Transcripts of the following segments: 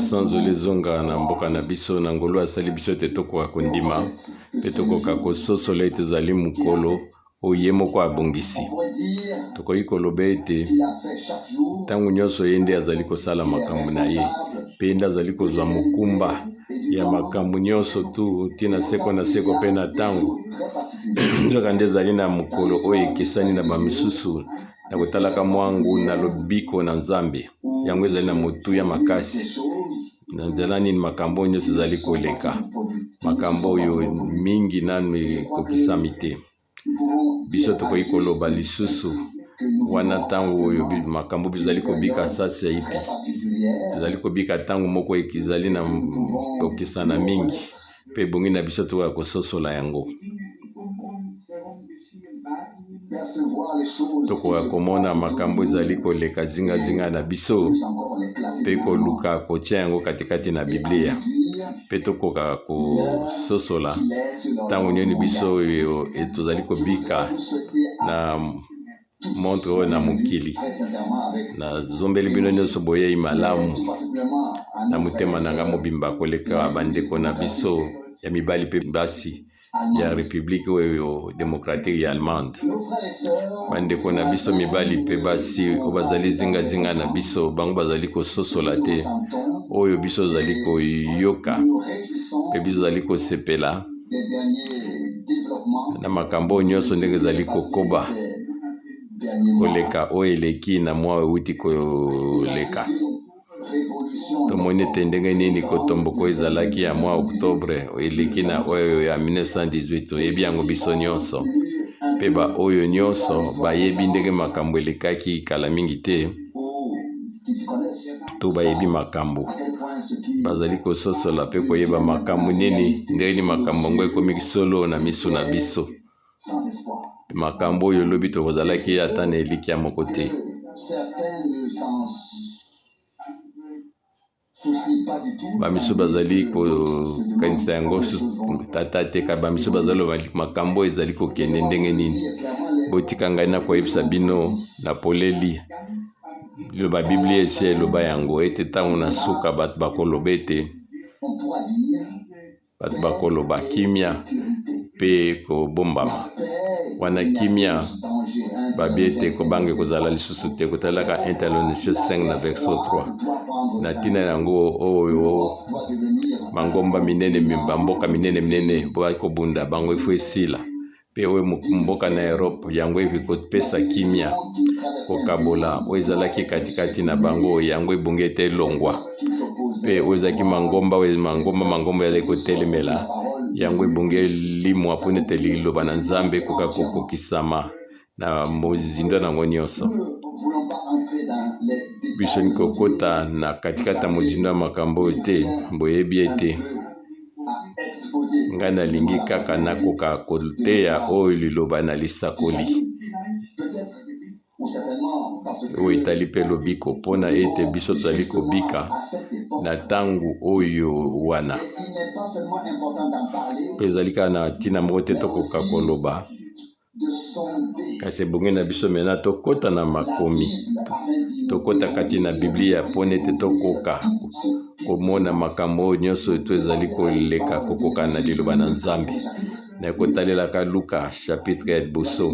Masanzoli ezonga na mboka na biso na ngolu asali biso ete tokoka kondima mpe tokoka kososola ete ezali mokolo oyo ye moko abongisi. Tokoki koloba ete ntango nyonso ye nde azali kosala makambo na ye mpe ye nde azali kozwa mokumba ya makambo nyonso tu ntina seko na seko mpe na ntango. Nzokande ezali na mokolo oyo ekesani na bamisusu na kotalaka mwango na lobiko na Nzambe. Yango ezali na motuya makasi. Na nzela nini makambo oyo nyonso ezali koleka? Makambo oyo mingi nanu ekokisami te. Biso tokoki koloba lisusu wana ntango oyo makambo bizali kobika sasaipi, tozali kobika ntango moko ezali na kokesana mingi mpe ebongi na biso tokoka kososola yango. Tokoka komona makambo ezali koleka zingazinga na biso mpe koluka kotia yango katikati na Biblia mpe tokoka kososola ntango nini biso oyo tozali kobika na montre oyo na mokili. Nazombeli bino nyonso boyei malamu na motema na ngai mobimba koleka bandeko na biso ya mibali mpe basi ya Republique oyo Democratique ya Allemande. Bandeko na biso mibali mpe basi oyo bazali zingazinga na biso, bango bazali kososola te oyo biso tozali koyoka mpe biso tozali kosepela na makambo oyo nyonso ndenge ezali kokoba koleka oyo eleki na mwa euti koleka. Tomoni ete ndenge nini kotomboka oyo ezalaki ya mwa Oktobre eleki na oyo ya 1918, toyebi yango biso nyonso. Mpe baoyo nyonso bayebi ndenge makambo elekaki kala mingi te, to bayebi makambo, bazali kososola mpe koyeba makambo nini, ndenge nini makambo yango ekomi solo na miso na biso. Makambo oyo lobi tokozalaki ata na elikya moko te. Bamisusu bazali kokanisa yango tata te, kasi bamisusu bazali loba makambo oyo ezali kokende ndenge nini. Botika ngai na koyebisa bino na poleli liloba Biblia esi eloba yango ete ntango na suka bato bakoloba ete Bato bakoloba kimia mpe kobombama. Wana kimia, babi ete kobanga ekozala lisusu te. Kotalaka 1 Thessaloniciens 5 na verset 3. Na ntina yango oyo mangomba minene, bamboka minene minene bakobunda bango ifo esila. Mpe oyo mboka na Europe yango ekopesa kimia, kokabola oyo ezalaki katikati na bango yango ebongi ete elongwa, mpe oyo ezalaki mangomba oyo mangomba mangomba ezalaki kotelemela yango ebongi elimwa mpo ete liloba na Nzambe ekoka kokokisama na mozindo na yango nyonso. Biso kokota na katikati ya mozindo ya makambo oyo te, boyebi ete ngai nalingi kaka nakoka koteya oyo liloba na lisakoli oyo etali mpe lobiko mpo na ete biso tozali kobika na ntango oyo wana mpe ezali kaka na ntina moko te tokoka koloba Kasi ebongi na biso mena tokota na makomi, tokota kati na Biblia mpo ete tokoka komona makambo oyo nyonso to ezali koleka kokoka na liloba na Nzambe. Na kotalelaka Luka chapitre ya liboso,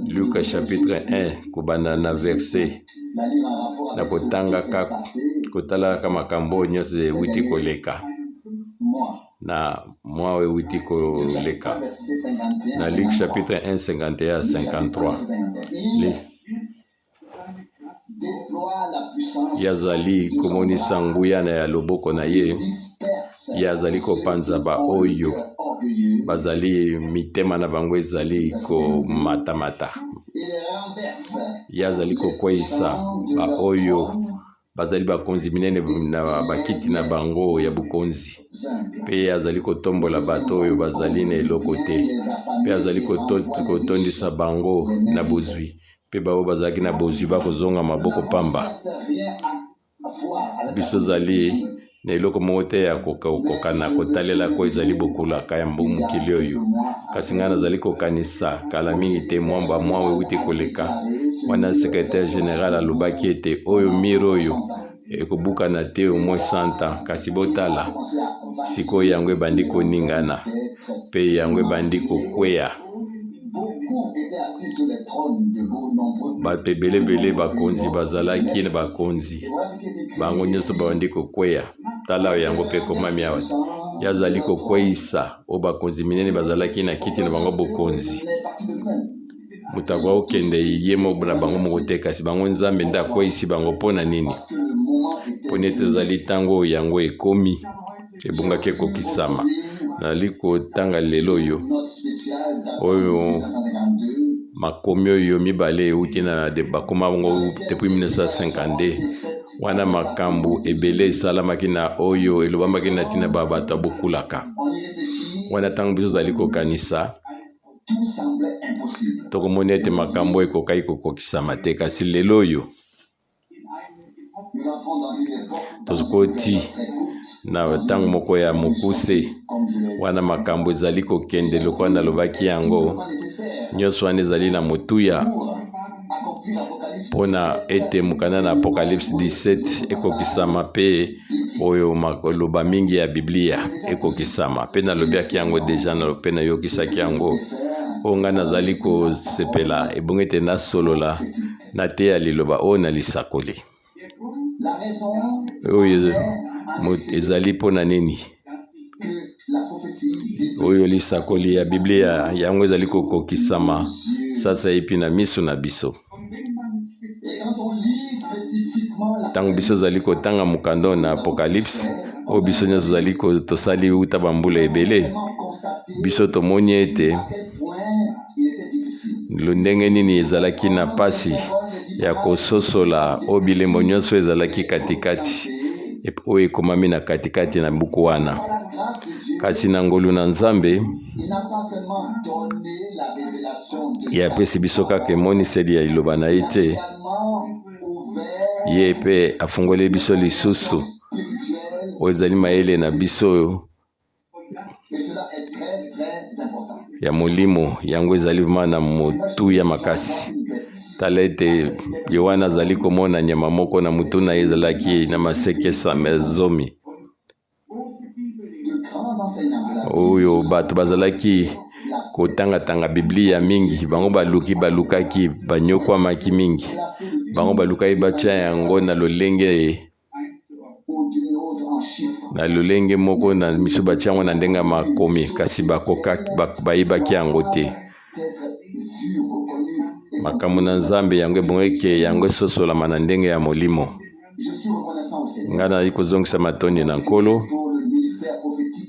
Luka chapitre 1 kobanda na verset na kotangaka kotalaka makambo oyo nyonso ewuti koleka na mwa oyo ewuti koleka na Luc chapitre 1 51 à 53. Ye azali komonisa nguya na ya loboko na ye, ye azali kopanza baoyo bazali mitema na bango ezali komatamata, ye azali kokweisa baoyo bazali bakonzi minene na bakiti na bango ya bokonzi, mpe azali kotombola bato oyo bazali na eloko te, mpe azali kotondisa bango na bozwi, mpe baoyo bazalaki na bozwi bakozonga maboko pamba. Biso ozali na eloko moko te ya kokokana kotalela ko ezali bokulaka ya mbu mokili oyo. Kasi ngai nazali kokanisa kala mingi te mwa bamwa oyo euti koleka, wana secretaire general alobaki ete oyo mur oyo Ekobukana te au moins 100 ans. Kasi botala, sikoyo yango ebandi koningana, mpe yango ebandi kokweya. Bato ebelebele, bakonzi bazalaki na bakonzi, bango nyonso babandi kokweya. Tala yango mpe ekomami awa, ye azali kokweisa oyo bakonzi minene bazalaki na kiti na bango bokonzi. Moto akoki kokende ye moko na bango moko te, kasi bango Nzambe nde akweisi bango. Mpo na nini? Mpo neti ezali ntango oyo yango ekomi, ebongaki ekokisama. Nazali kotanga lelo oyo oyo makomi oyo mibale euti na bakoma yango depuis 1952, wana makambo ebele esalamaki na oyo elobamaki na ntina ba bato ya bokulaka. Wana ntango biso tozali kokanisa, tokomona ete makambo ekokaki kokokisama te, kasi lelo oyo tokoti na ntango moko ya mokuse wana makambo ezali kokende lokola nalobaki yango, nyonso wana ezali na motuya mpo na ete mokanda na Apocalypse 17 ekokisama mpe oyo maloba mingi ya Biblia ekokisama. Mpe nalobiaki yango deja mpe nayokisaki yango. Oyo ngai nazali kosepela, ebongi ete nasolola, nateya liloba oyo na lisakoli. Oyo ezali mpo na nini? Oyo lisakoli ya Biblia yango ezali kokokisama sasaipi na miso na biso. Ntango biso ozali kotanga mokanda na Apocalypse, oyo biso nyonso tozali tosali uta bambula ebele, biso tomoni ete ndenge nini ezalaki na pasi ya kososola oyo bilembo nyonso ezalaki katikati, oyo ekomami na katikati na buku wana. Kasi na ngolu na Nzambe, ye apesi biso kaka emoniseli ya liloba na ye te, ye mpe afungoli biso lisusu oyo ezali mayele na biso ya molimo. Yango ezali vraimen na motuya makasi. Tala ete Yoane azali komona nyama moko na motu na ye ezalaki na maseke 10. Oyo bato bazalaki kotangatanga Biblia mingi, bango baluki balukaki, banyokwamaki mingi, bango balukaki batya yango na lolenge moko na miso, batya yango na ndenge ya makomi, kasi bakokaki, bayebaki yango te. Makambo na Nzambe yango ebongi ke yango esosolama na ndenge ya molimo. Ngai nazali kozongisa matondi na Nkolo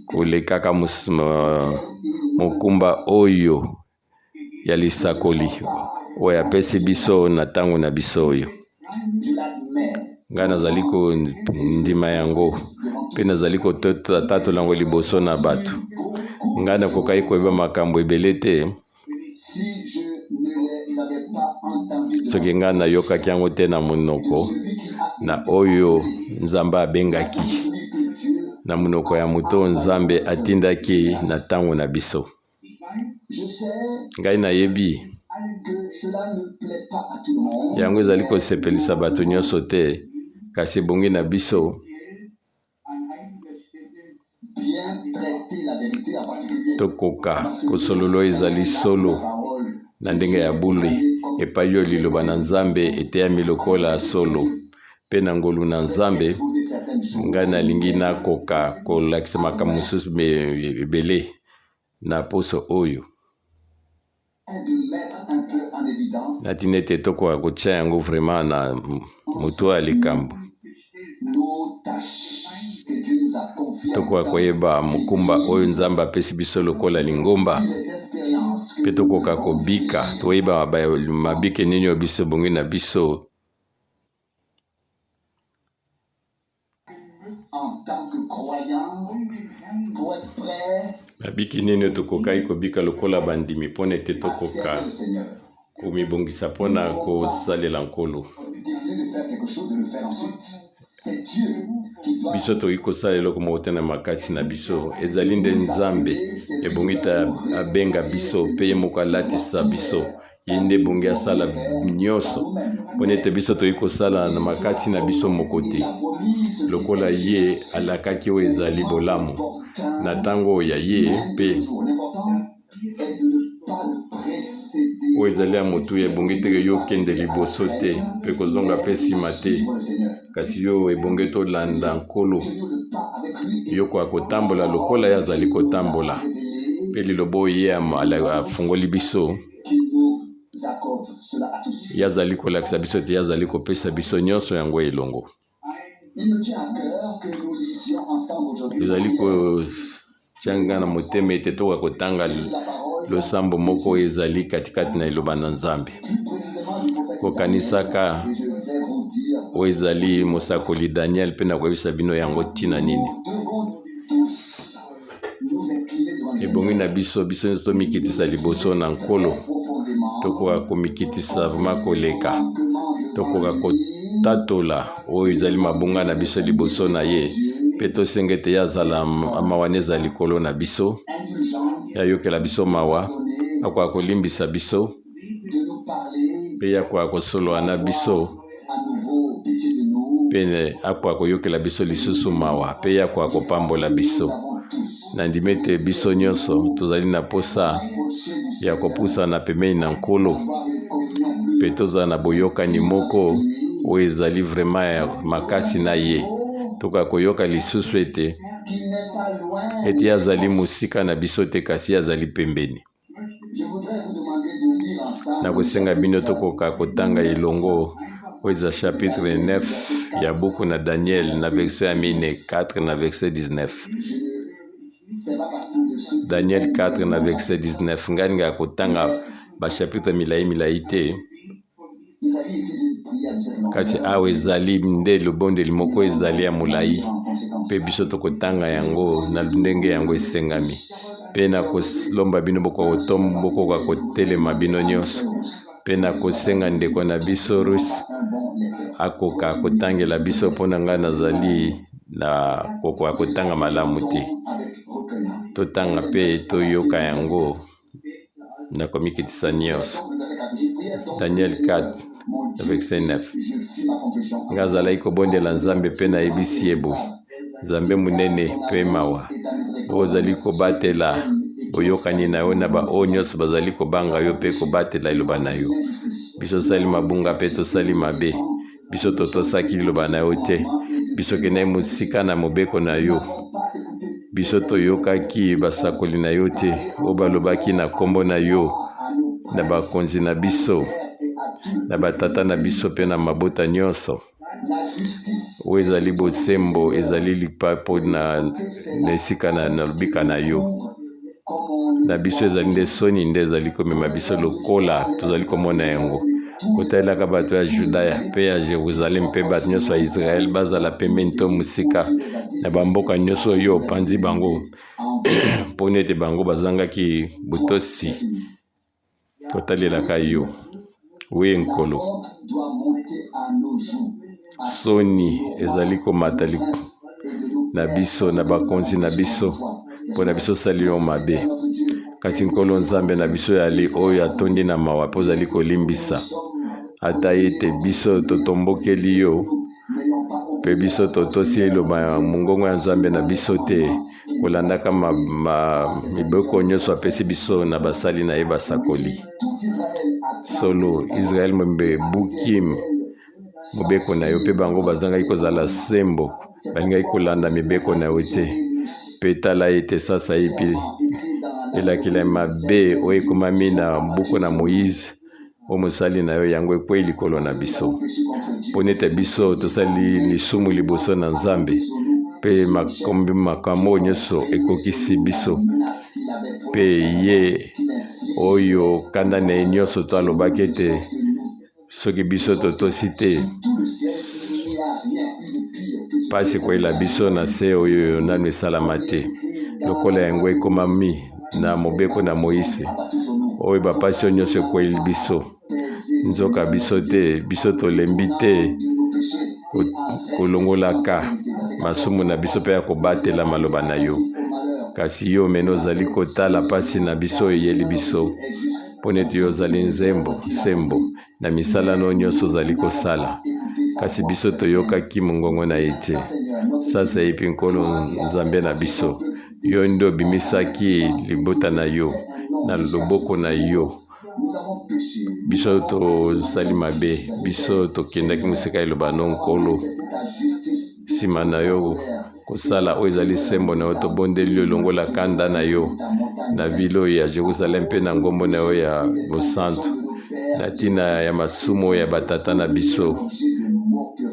kolekaka mokumba oyo ya lisakoli oyo apesi biso na ntango na biso oyo. Ngai nazali kondima yango mpe nazali kotatola yango liboso na bato. Ngai nakokaki koyeba makambo ebele te soki ngai nayokaki yango te na monoko na oyo Nzambe abengaki, na monoko ya moto oyo Nzambe atindaki na ntango na biso. Ngai nayebi yango ezali kosepelisa bato nyonso te, kasi ebongi na biso tokoka kosolola oyo ezali solo na ndenge ya bule, epai oyo liloba na Nzambe eteyami lokola solo. Mpe na ngolu na Nzambe, ngai nalingi nakoka kolakisa makambo mosusu ebele na poso oyo. Na ntina ete tokoka kotia yango vraiment na moto ya likambo, tokoka koyeba mokumba oyo Nzambe apesi biso lokola lingomba, mpe tokoka kobika, toyeba mabike nini oyo biso ebongi na biso Mabiki nini oyo tokokaki kobika lokola bandimi mpo na ete tokoka komibongisa mpo na kosalela Nkolo? Biso tokoki kosala eloko moko te na makasi na biso. Ezali nde Nzambe ebongi te abenga biso mpe ye moko alatisa biso. Ye nde ebongi asala nyonso. Mpo ete biso toyei kosala na makasi na biso moko te, lokola ye alakaki oyo ezali bolamu na ntango ya ye mpe oyo ezali ya motuya. Ebongi te yo okende liboso te mpe kozonga mpe nsima te, kasi yo ebongi tolanda Nkolo, yo koka kotambola lokola ye azali kotambola, mpe liloba oyo ye afungoli biso, ye azali kolakisa biso ete ye azali kopesa biso nyonso yango elongo. Ezali kotia nga na motema ete tokoka kotanga losambo moko oyo ezali katikati na liloba na Nzambe, kokanisaka oyo ezali mosakoli Daniel, mpe nakoyebisa bino yango ntina nini. Ebongi na biso, biso nyonso tomikitisa liboso na Nkolo. Tokoka komikitisa vrema koleka, tokoka kotatola oyo ezali mabunga na biso liboso na ye, mpe tosenga ete ye azala mawa na ezala likolo na biso, ye ayokela biso mawa, akoka kolimbisa biso, mpe ye akoka kosolola na biso, mpe akoka koyokela biso lisusu mawa, mpe ye akoka kopambola biso. Nandimi ete biso nyonso tozali na posa ya kopusana pembeni na Nkolo mpe tozala na boyokani moko oyo ezali vrema ya makasi na ye. Tokoka koyoka lisusu ete ete ye azali mosika na biso te, kasi ye azali pembeni. Nakosenga bino tokoka kotanga elongo oyo eza chapitre 9 ya buku na Daniel na verset ya mine 4 na verset 19. Daniel 4 na verset 19. Ngai ningaka kotanga bachapitre milai milai te, kasi awa ezali nde lobondeli moko ezali ya molai, mpe biso tokotanga yango na ndenge yango esengami. Mpe nakolomba bino bokoka kotelema bino nyonso, mpe nakosenga ndeko na biso Rusi akoka kotangela biso, mpo na ngai nazali na kokoka kotanga malamu te. Totanga mpe toyoka yango na komikitisa nyonso. Daniel 4 verset 9. Ngai azalaki kobondela Nzambe mpe nayebisi ye boye: Nzambe monene mpe mawa, oyo ozali kobatela boyokani na yo na baoyo nyonso bazali kobanga yo mpe kobatela liloba na yo. Biso tosali mabunga mpe tosali mabe, biso totosaki liloba na yo te, biso kendaki mosika na mobeko na yo, biso toyokaki basakoli na yo te oyo balobaki na nkombo na yo na bakonzi na biso, na batata na biso mpe na mabota nyonso. Oyo ezali bosembo, ezali lipa mpo na esika na lobika na yo. Na biso ezali nde soni nde ezali komema biso lokola tozali komona yango, kotalelaka bato ya Judaya mpe ya Jerusalem mpe bato nyonso ya Israele, bazala pembeni to mosika na bamboka nyonso oyo opanzi bango, mpo ete bango bazangaki botosi kotalelaka yo. We Nkolo, soni ezali komata na biso na bakonzi na biso mpo na biso osali yo mabe. Kasi Nkolo Nzambe na biso yali oyo atondi na mawa mpe ozali kolimbisa, ata ete biso totombokeli yo mpe biso totosi liloba ya mongongo ya Nzambe na biso te, kolandaka mibeko nyonso apesi biso na basali na ye basakoli. Solo, Israele mobimba ebuki mobeko na yo, mpe bango bazangaki kozala sembo, balingaki kolanda mibeko na yo te. Mpe tala ete sasaipi elakela mabe oyo ekomami na buku na Moize oyo mosali na yo, yango ekwei likolo na biso, mpo nete biso tosali lisumu liboso na Nzambe, mpe makambo oyo nyonso ekokisi biso. Mpe ye oyo kanda na ye nyonso to alobaki ete soki biso totosi te, mpasi ekoyela biso na se oyo nanu esalama te, lokola yango ekomami na mobeko na Moise, oyo bapasi oyo nyonso ekweli biso. Nzoka biso te, biso tolembi te kolongolaka masumu na biso mpe ya kobatela maloba na yo. Kasi yo mene ozali kotala mpasi na biso eyeli biso, mpo neti yo ozali nzembo sembo. na misala no nyonso ozali kosala. Kasi biso toyokaki mongongo na ye te. Sasaipi Nkolo Nzambe na biso, yo nde obimisaki libota na yo na loboko na yo. Biso tosali mabe, biso tokendaki mosika eloba no Nkolo. Nsima na yo kosala oyo ezali sembo na yo, tobondeli yo longola kanda na yo na vile oyo ya Jerusalem mpe na ngombo na yo ya bosantu, na ntina ya masumu oyo ya batata na biso.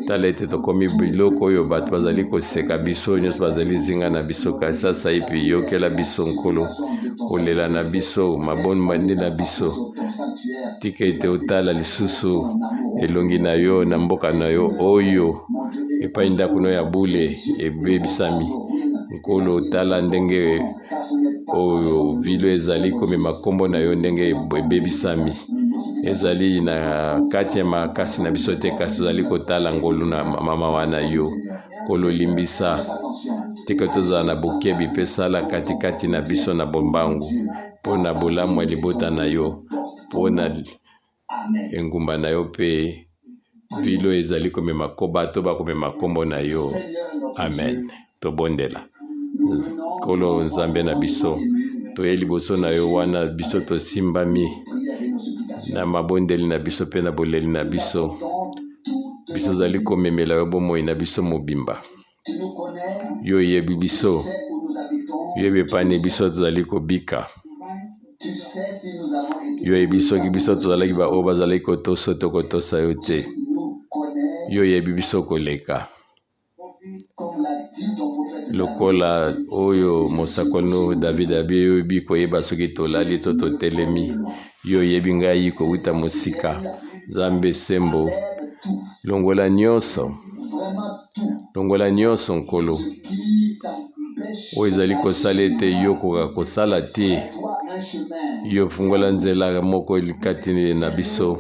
Tala ete tokomi biloko oyo bato bazali koseka biso, nyonso bazali zinga na biso. Kasi sasaipi yokela biso Nkolo, kolela na biso, mabondeli na biso. Tika ete otala lisusu elongi na yo na mboka na yo oyo epai ndako no ya bule ebebisami. Nkolo, tala ndenge oyo vilo ezali komema nkombo na yo ndenge ebebisami. Ezali na kati ya makasi na biso te, kasi tozali kotala ngolu na mama wana yo. Nkolo, limbisa, tika tozala na bokebi mpe sala katikati na biso na bombangu mpo na bolamu ya libota na yo, mpo na engumba na yo mpe vilo ezali komema ko bato bakomema nkombo na yo. Amen. Tobondela. Nkolo Nzambe na biso, toye liboso na yo wana biso tosimbami na mabondeli na biso mpe na boleli na biso. Biso tozali komemela yo bomoi na biso mobimba. Yo oyebi biso, oyebi epai nini biso tozali kobika. Yo oyebi soki biso tozalaki baoyo bazalaki kotosa to kotosa yo te. Yo oyebi biso koleka. Lokola oyo mosakoli no David abi, oyebi koyeba soki tolali to totelemi. Yo oyebi ngai kowuta mosika. Nzambe sembo, longola nyonso, longola nyonso Nkolo, oyo ezali kosala ete yo okoka kosala te. Yo fungola nzela moko kati na biso.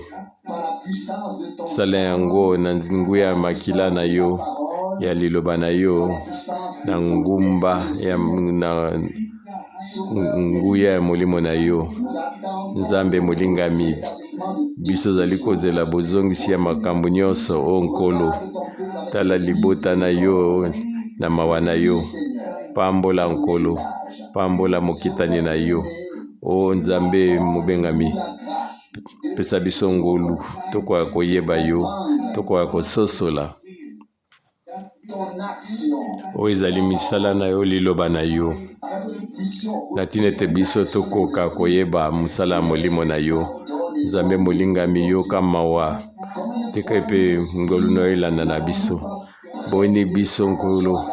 Sala yango na nguya ya makila na yo, ya liloba na yo, na ngumba ya na nguya ya molimo na yo. Nzambe molingami, biso ozali kozela bozongisi ya makambo nyonso, o Nkolo. Tala libota na yo na mawa na yo. Pambola Nkolo, pambola mokitani na yo. O Nzambe mobengami, pesa biso ngolu tokoka koyeba yo, tokoka kososola oyo ezali misala na yo, liloba na yo, na ntina ete biso tokoka koyeba mosala ya molimo na yo. Nzambe molingami, yoka mawa, tika mpe ngolu na yo elanda na biso. Boni biso Nkolo,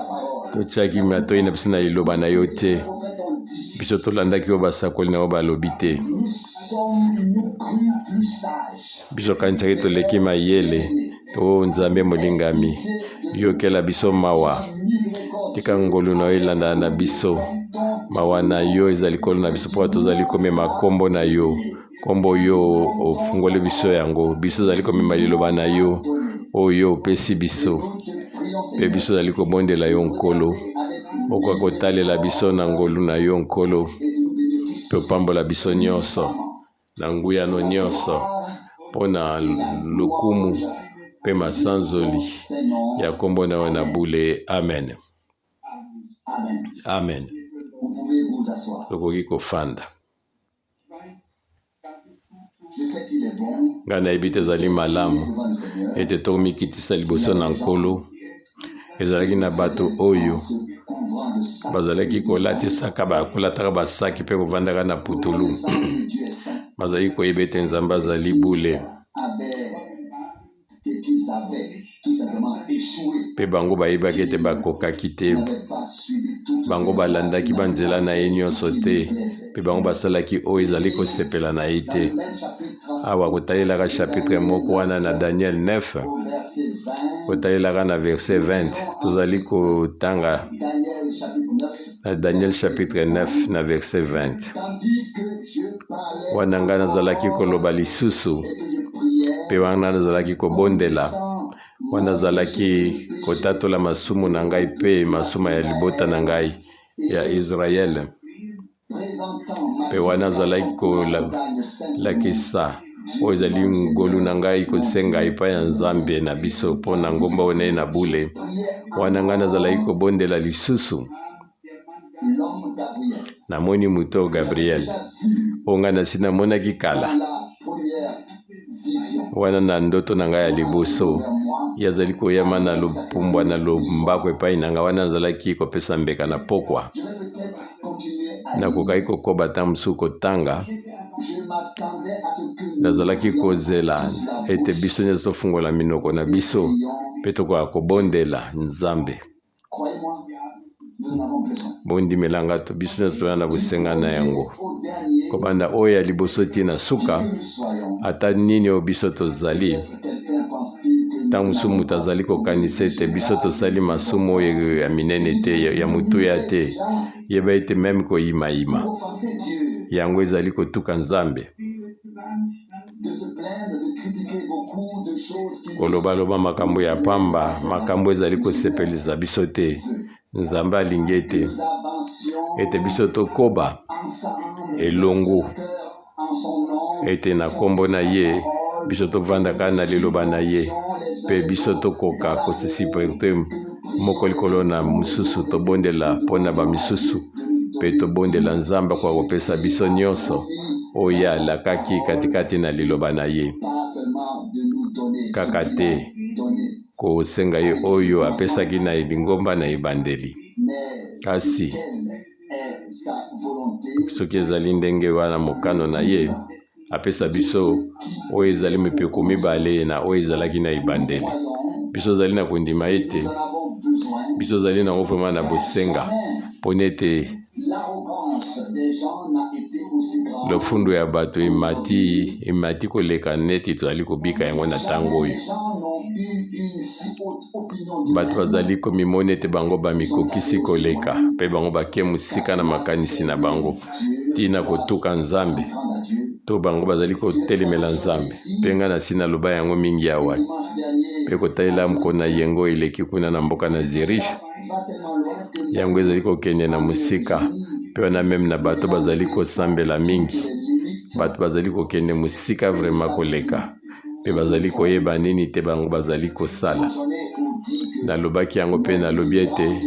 totiaki matoi na biso na liloba na yo te, biso tolandaki oyo basakoli na yo balobi te. Biso kanisaki toleki mayele. O Nzambe molingami, yokela biso mawa, tika ngolu na yo elandana na biso. Mawa na yo ezali likolo na biso mpo tozali komema nkombo na yo, nkombo yo ofungoli biso yango. Biso tozali komema liloba na yo oyo opesi biso, mpe biso tozali kobondela yo Nkolo, okoka kotalela biso na ngolu na yo Nkolo, mpe opambola biso nyonso na nguya no nyonso mpo na lokumu mpe masanzoli ya nkombo na yo na bule. Amen. Amen. Tokoki kofanda. Ngai nayebi te ezali malamu ete tomikitisa liboso na Nkolo. Ezalaki na bato oyo bazalaki kolatisaka bakolataka basaki mpe kovandaka na putulu, bazalaki koyeba ete Nzambe azali bule, mpe bango bayebaki ete bakokaki te. Bango balandaki banzela na ye nyonso te, mpe bango basalaki oyo ezali kosepela na ye te. Awa kotalelaka chapitre moko wana na Daniel 9, kotalelaka na verset 20, tozali kotanga na Daniel chapitre 9 na verset 20. Wana ngai nazalaki koloba lisusu, mpe wana nazalaki kobondela, wana nazalaki kotatola masumu na ngai mpe masumu ya libota na ngai ya Israele, mpe wana azalaki kolakisa Oyo ezali ngolu na ngai kosenga epai ya Nzambe na biso mpo na ngomba oyo naye na bule. Wana ngai nazalaki kobondela lisusu, namoni moto oyo Gabriel, oyo ngai nasi namonaki kala. Wana na ndoto na ngai ya liboso, ye azali koyama na lopumbwa na lombako epai na ngai, wana nazalaki kopesa mbeka na pokwa. Nakokaki kokoba ata mosusu kotanga. Nazalaki kozela ete biso nyonso tofungola minoko na biso mpe tokoka kobondela Nzambe. Bondimela nga to biso nyonso toza na bosenga na yango, kobanda oyo ya liboso ti na suka, ata nini oyo biso tozali. Ntango mosusu moto azali kokanisa ete biso tosali masumu oyo ya minene te, ya motuya te. Yeba ete meme koyimayima yango ezali kotuka Nzambe. Kolobaloba makambo ya pamba, makambo ezali kosepelisa biso te. Nzambe alingi ete ete biso tokoba elongo, ete na nkombo na ye biso tovandaka na liloba na ye, mpe biso tokoka kosisipe moko likolo na mosusu, tobondela mpo na bamisusu, mpe tobondela Nzambe akoka kopesa biso nyonso oyo ye alakaki katikati na liloba na ye, kaka te kosenga ye oyo apesaki na lingomba na ebandeli, kasi soki ezali ndenge wana mokano na ye, apesa biso oyo ezali mipeko mibale na oyo ezalaki na ebandeli. Biso ozali na kondima ete biso ozali nango vraimen na bosenga mpona ete lofundu ya bato emati, emati koleka neti tozali kobika yango na ntango oyo. Bato bazali komimona ete bango bamikokisi koleka, mpe bango bake mosika na makanisi na bango ntina kotuka Nzambe, to bango bazali kotelemela Nzambe. Mpe ngai nasi naloba yango mingi awa, mpe kotalela mokolo na yengo eleki kuna na mboka na Zurich, yango ezali kokende na mosika, mpe wana meme na bato bazali kosambela mingi, bato bazali kokende mosika vraiment koleka, mpe bazali koyeba nini te bango bazali kosala. Nalobaki yango mpe nalobi ete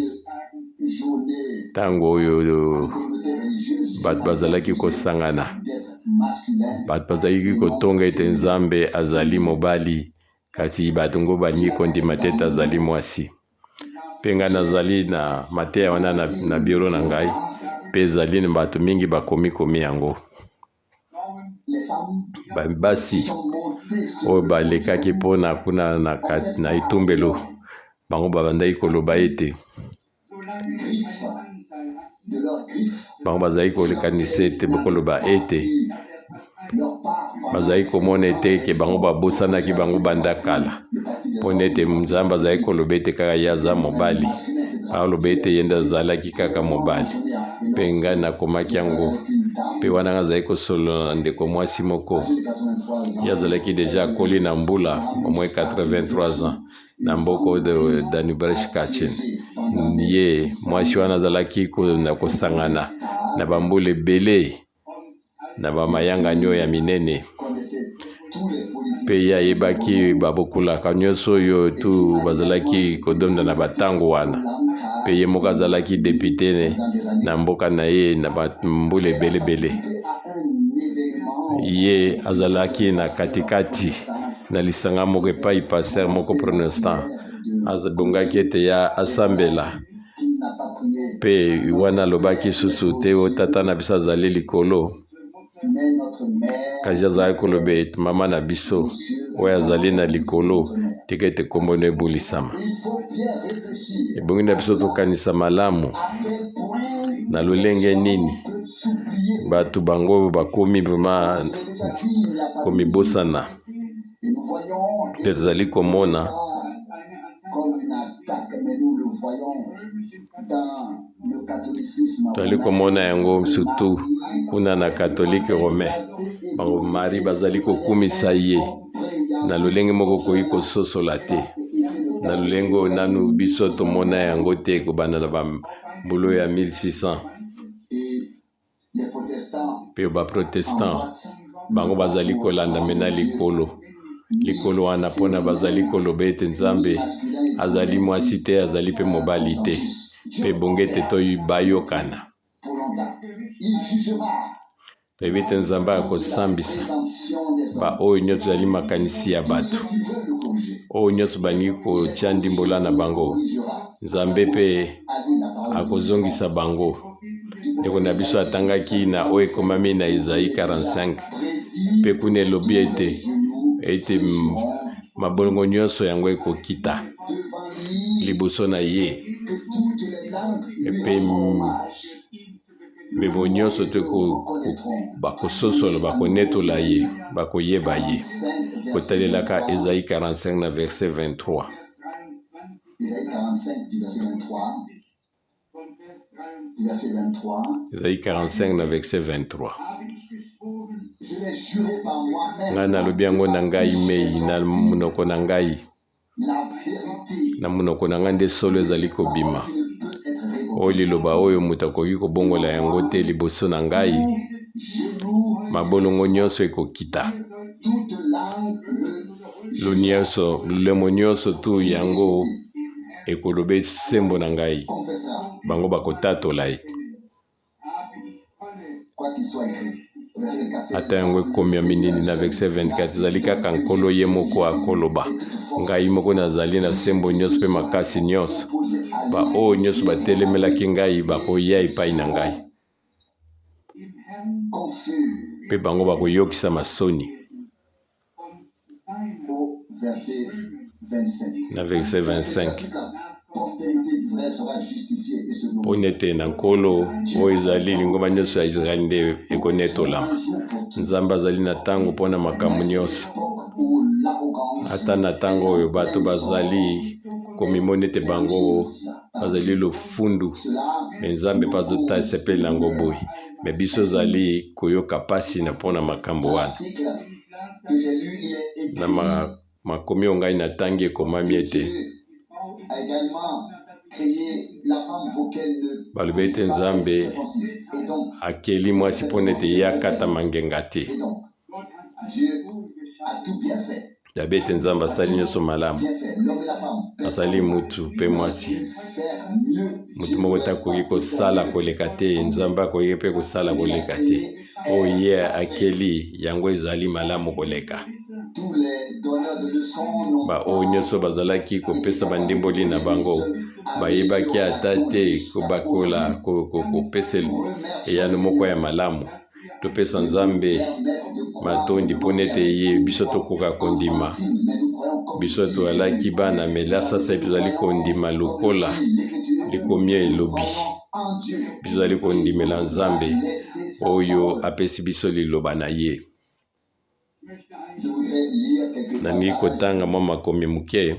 ntango oyo bato bazalaki kosangana, bato bazalaki kotonga ete Nzambe azali mobali, kasi bato ngo balingi kondima te ete azali mwasi. Mpe ngai nazali na mateya wana na, na biro na ngai, mpe ezali na bato mingi bakomi-komi yango. Basi oyo balekaki mpo na kuna na, na etumbelo, bango babandaki koloba ete bango bazali kokanisa ete bokoloba ete bazali komona ete ke bango babosanaki bango banda kala, mpo na ete Nzambe azali koloba ete kaka ye aza mobali, aloba ete ye nde azalaki kaka mobali. Mpe ngai nakomaki yango, mpe wana ngai azali kosolola na ndeko mwasi moko, ye azalaki deja akoli na mbula au moins 83 ans na mboko de Danubresh Kachin. Ye mwasi wana azalaki na kosangana na bambula ebele na bamayangani oyo ya minene, mpe ye ayebaki babokulaka nyonso oyo tu bazalaki kodonda na batango wana, mpe ye moko azalaki depute na mboka na ye na bambula ebelebele. Ye azalaki na katikati na lisanga moko epai pasteur moko protestant abongaki ete ya asambela, mpe wana alobaki susu te o tata na biso azali likolo, kasi azalaki koloba ete mama na biso oyo azali na likolo, tika ete nkombo na ebulisama. Ebongi na biso tokanisa malamu na lolenge nini bato bango bakomi vraimen komibosana, mpe tozali komona tozali komona yango surtout kuna na katolike romain, bango Marie bazali kokumisa ye na lolenge moko okoki kososola te, na lolenge oyo nanu biso tomona yango te kobanda na bambula ya 1600. Mpe baprotestant Bango bazali kolanda mena likolo likolo wana mpona bazali koloba ete Nzambe azali mwasi te, azali mpe mobali te, mpe ebongi ete tobayokana. Toyebi ete Nzambe akosambisa baoyo nyonso ezali makanisi ya bato, oyo nyonso balingi kotya ndimbola na bango. Nzambe mpe akozongisa bango. Ndeko na biso atangaki na oyo ekomami na Esaïe 45, mpe kuna elobi ete ete mabolongo nyonso yango ekokita liboso na ye, mpe mbebo nyonso te bakososola, bakonetola ye, bakoyeba ye. Kotalelaka Esaïe 45 na verset 23. Esaïe 45 na verset 23. Ngai nalobi yango na ngai mei na monoko na ngai, na monoko na ngai nde solo ezali kobima. Oyo liloba oyo moto akoki kobongola yango te liboso na ngai, mabolongo nyonso ekokita, lolemo nyonso tu yango ekoloba sembo na ngai, bango bakotatola ye. Ata yango ekomiami nini na verset 24, ezali kaka Nkolo ye moko akoloba, ngai moko nazali na sembo nyonso mpe makasi nyonso, baoyo nyonso batelemelaki ngai bakoya epai na ngai, mpe bango bakoyokisa masoni. Na verset 25, mpo nete na Nkolo oyo ezali lingomba nyonso ya Israele nde ekonetolama. Nzambe azali na ntango mpo na makambo nyonso, ata na ntango oyo bato bazali komimona ete bango bazali lofundu, me Nzambe mpe azosepeli na yango boye. Me biso ezali koyoka mpasi na mpo na makambo wana. Na makomi oyo ngai natangi ekomami ete balobi ete Nzambe akeli mwasi mpo na ete ye akatama ngenga te. Yabi ete Nzambe asali nyonso malamu, asali mutu mpe mwasi. Motu moko te akoki kosala koleka te, Nzambe akoki mpe kosala koleka te. Oyo ye akeli yango ezali malamu koleka. Baoyo nyonso bazalaki kopesa bandimboli na bango bayebaki ata te kobakola kopesa eyano moko ya malamu. Topesa Nzambe matondi mpo nete ye biso tokoka kondima. Biso tozalaki bana mela sasa tozali kondima lokola likomi elobi. Biso tozali kondimela Nzambe oyo apesi biso liloba na ye. Nalingi kotanga mwa makomi moke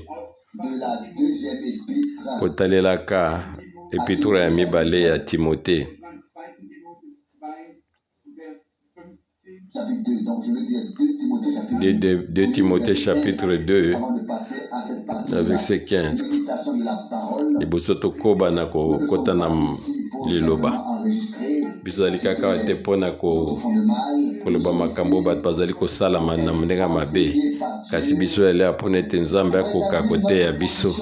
kotalelaka epitura ya mibale ya Timote. 2 Timothée chapitre 2 na verset 15. Liboso tokoba na kokota na liloba, biso tozali kaka te mpo na koloba makambo bato bazali kosalama na ndenge ya mabe, kasi biso ezali mpo na ete Nzambe akoka koteya biso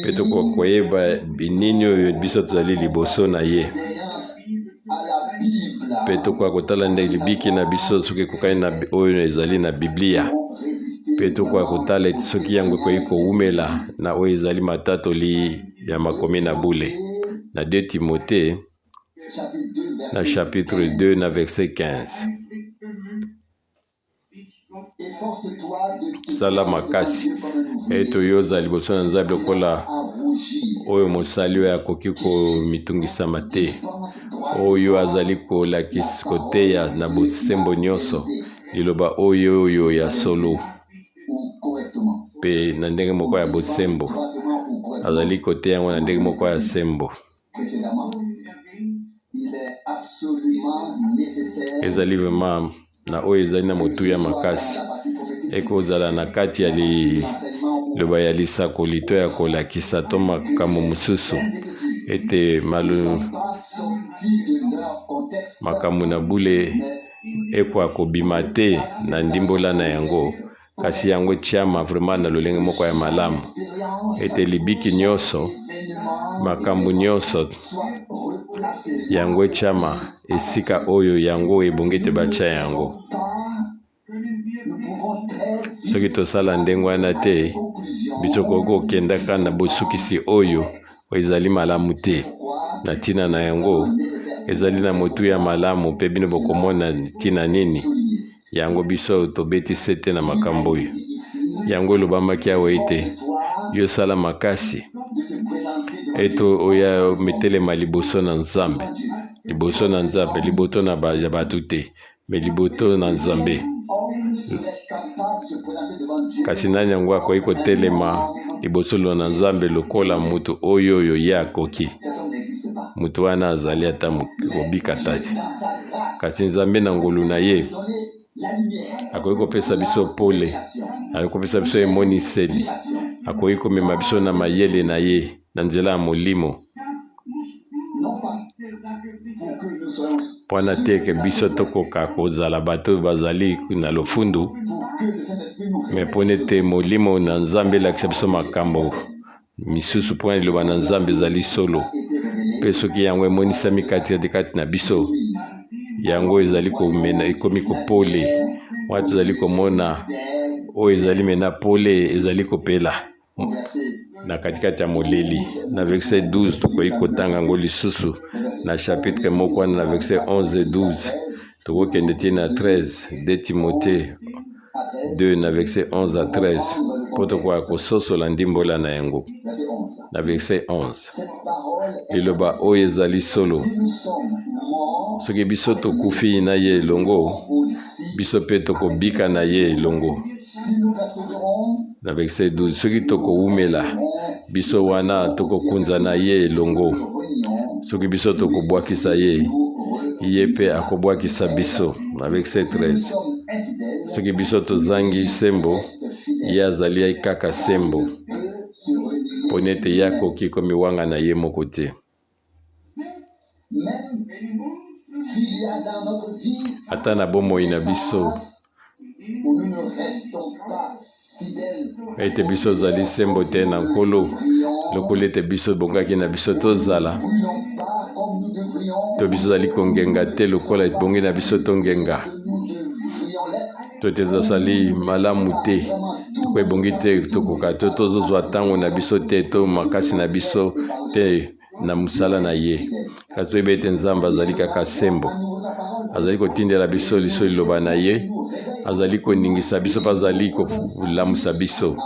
mpe tokoka koyeba nini oyo biso tozali liboso na ye, mpe tokoka kotala nde libiki na biso soki ekokani na oyo ezali na Biblia, mpe tokoka kotala ete soki yango ekoki kowumela na oyo ezali matatoli ya makomi na bule. Na 2 Timothée na chapitre 2 na verset 15. Sala makasi ete oyo ozala liboso na Nzambe lokola oyo mosali oyo akoki komitungisama te, oyo azali kolakisa koteya na bosembo nyonso liloba oyo oyo ya solo mpe na ndenge moko ya bosembo, azali koteya yango na ndenge moko ya sembo. Ezali vraiment na oyo ezali na motuya makasi, ekozala na kati ya liloba ya lisakoli to ya kolakisa to makambo mosusu ete makambo na bule. Ekoka kobima te na ndimbola na yango, kasi yango etiama vraiment na lolenge moko ya malamu ete libiki nyonso, makambo nyonso, yango etiama esika oyo yango ebongi ete batia yango. Soki tosala ndenge wana te, biso tokoki kokendaka na bosukisi oyo ezali malamu te. Na ntina na yango, ezali na motuya malamu mpe bino bokomona ntina nini yango biso tobeti sete na makambo oyo. Yango elobamaki awa ete yo sala makasi ete oya mitelema liboso na Nzambe, liboso na Nzambe, liboso na bato te. Me liboto na Nzambe. Kasi nani yango akoki kotelema liboso na Nzambe lokola moto oyo oyo ye akoki? Moto wana azali ata kobika te. Kasi Nzambe na ngolu na ye akoki kopesa biso pole, akoki kopesa biso emoniseli, akoki komema biso na mayele na ye na nzela ya Molimo. Mpo na te ke biso tokoka kozala bato oyo bazali na lofundu, me mpo ete Molimo na Nzambe elakisa biso makambo misusu, mpo na liloba na Nzambe ezali solo, mpe soki yango emonisami kati kati na biso, yango ezali komena, ekomi kopole wana tozali komona oyo ezali mena pole ezali kopela na katikati ya molili. Na verset 12 tokoki kotanga yango lisusu na chapitre moko wana na verset 11 et 12, tokokende ti na 13. 2 Timothée 2 na verset 11 à 13, mpo tokoka kososola ndimbola na yango. Na verset 11, liloba oyo ezali solo: soki biso tokufi na ye elongo, biso mpe tokobika na ye elongo. Na verset 12, soki tokowumela, biso wana tokokunza na ye elongo. Soki biso tokobwakisa ye, ye mpe akobwakisa biso. Na verset 13, soki biso tozangi sembo, ye azali kaka sembo, mpo nete ye akoki komiwanga na ye moko te. Ata na bomoi na biso ete biso ozali sembo te na Nkolo lokola ete biso ebongaki na biso tozala, to biso ozali kongenga te lokola ebongi na biso tongenga, to te tozali malamu te toko ebongi te tokoka, to tozozwa ntango na biso te to makasi na biso te na mosala na ye. Kasi toyebi ete Nzambe azali kaka sembo, azali kotindela biso liso liloba na ye, azali koningisa biso mpe azali kolamusa biso.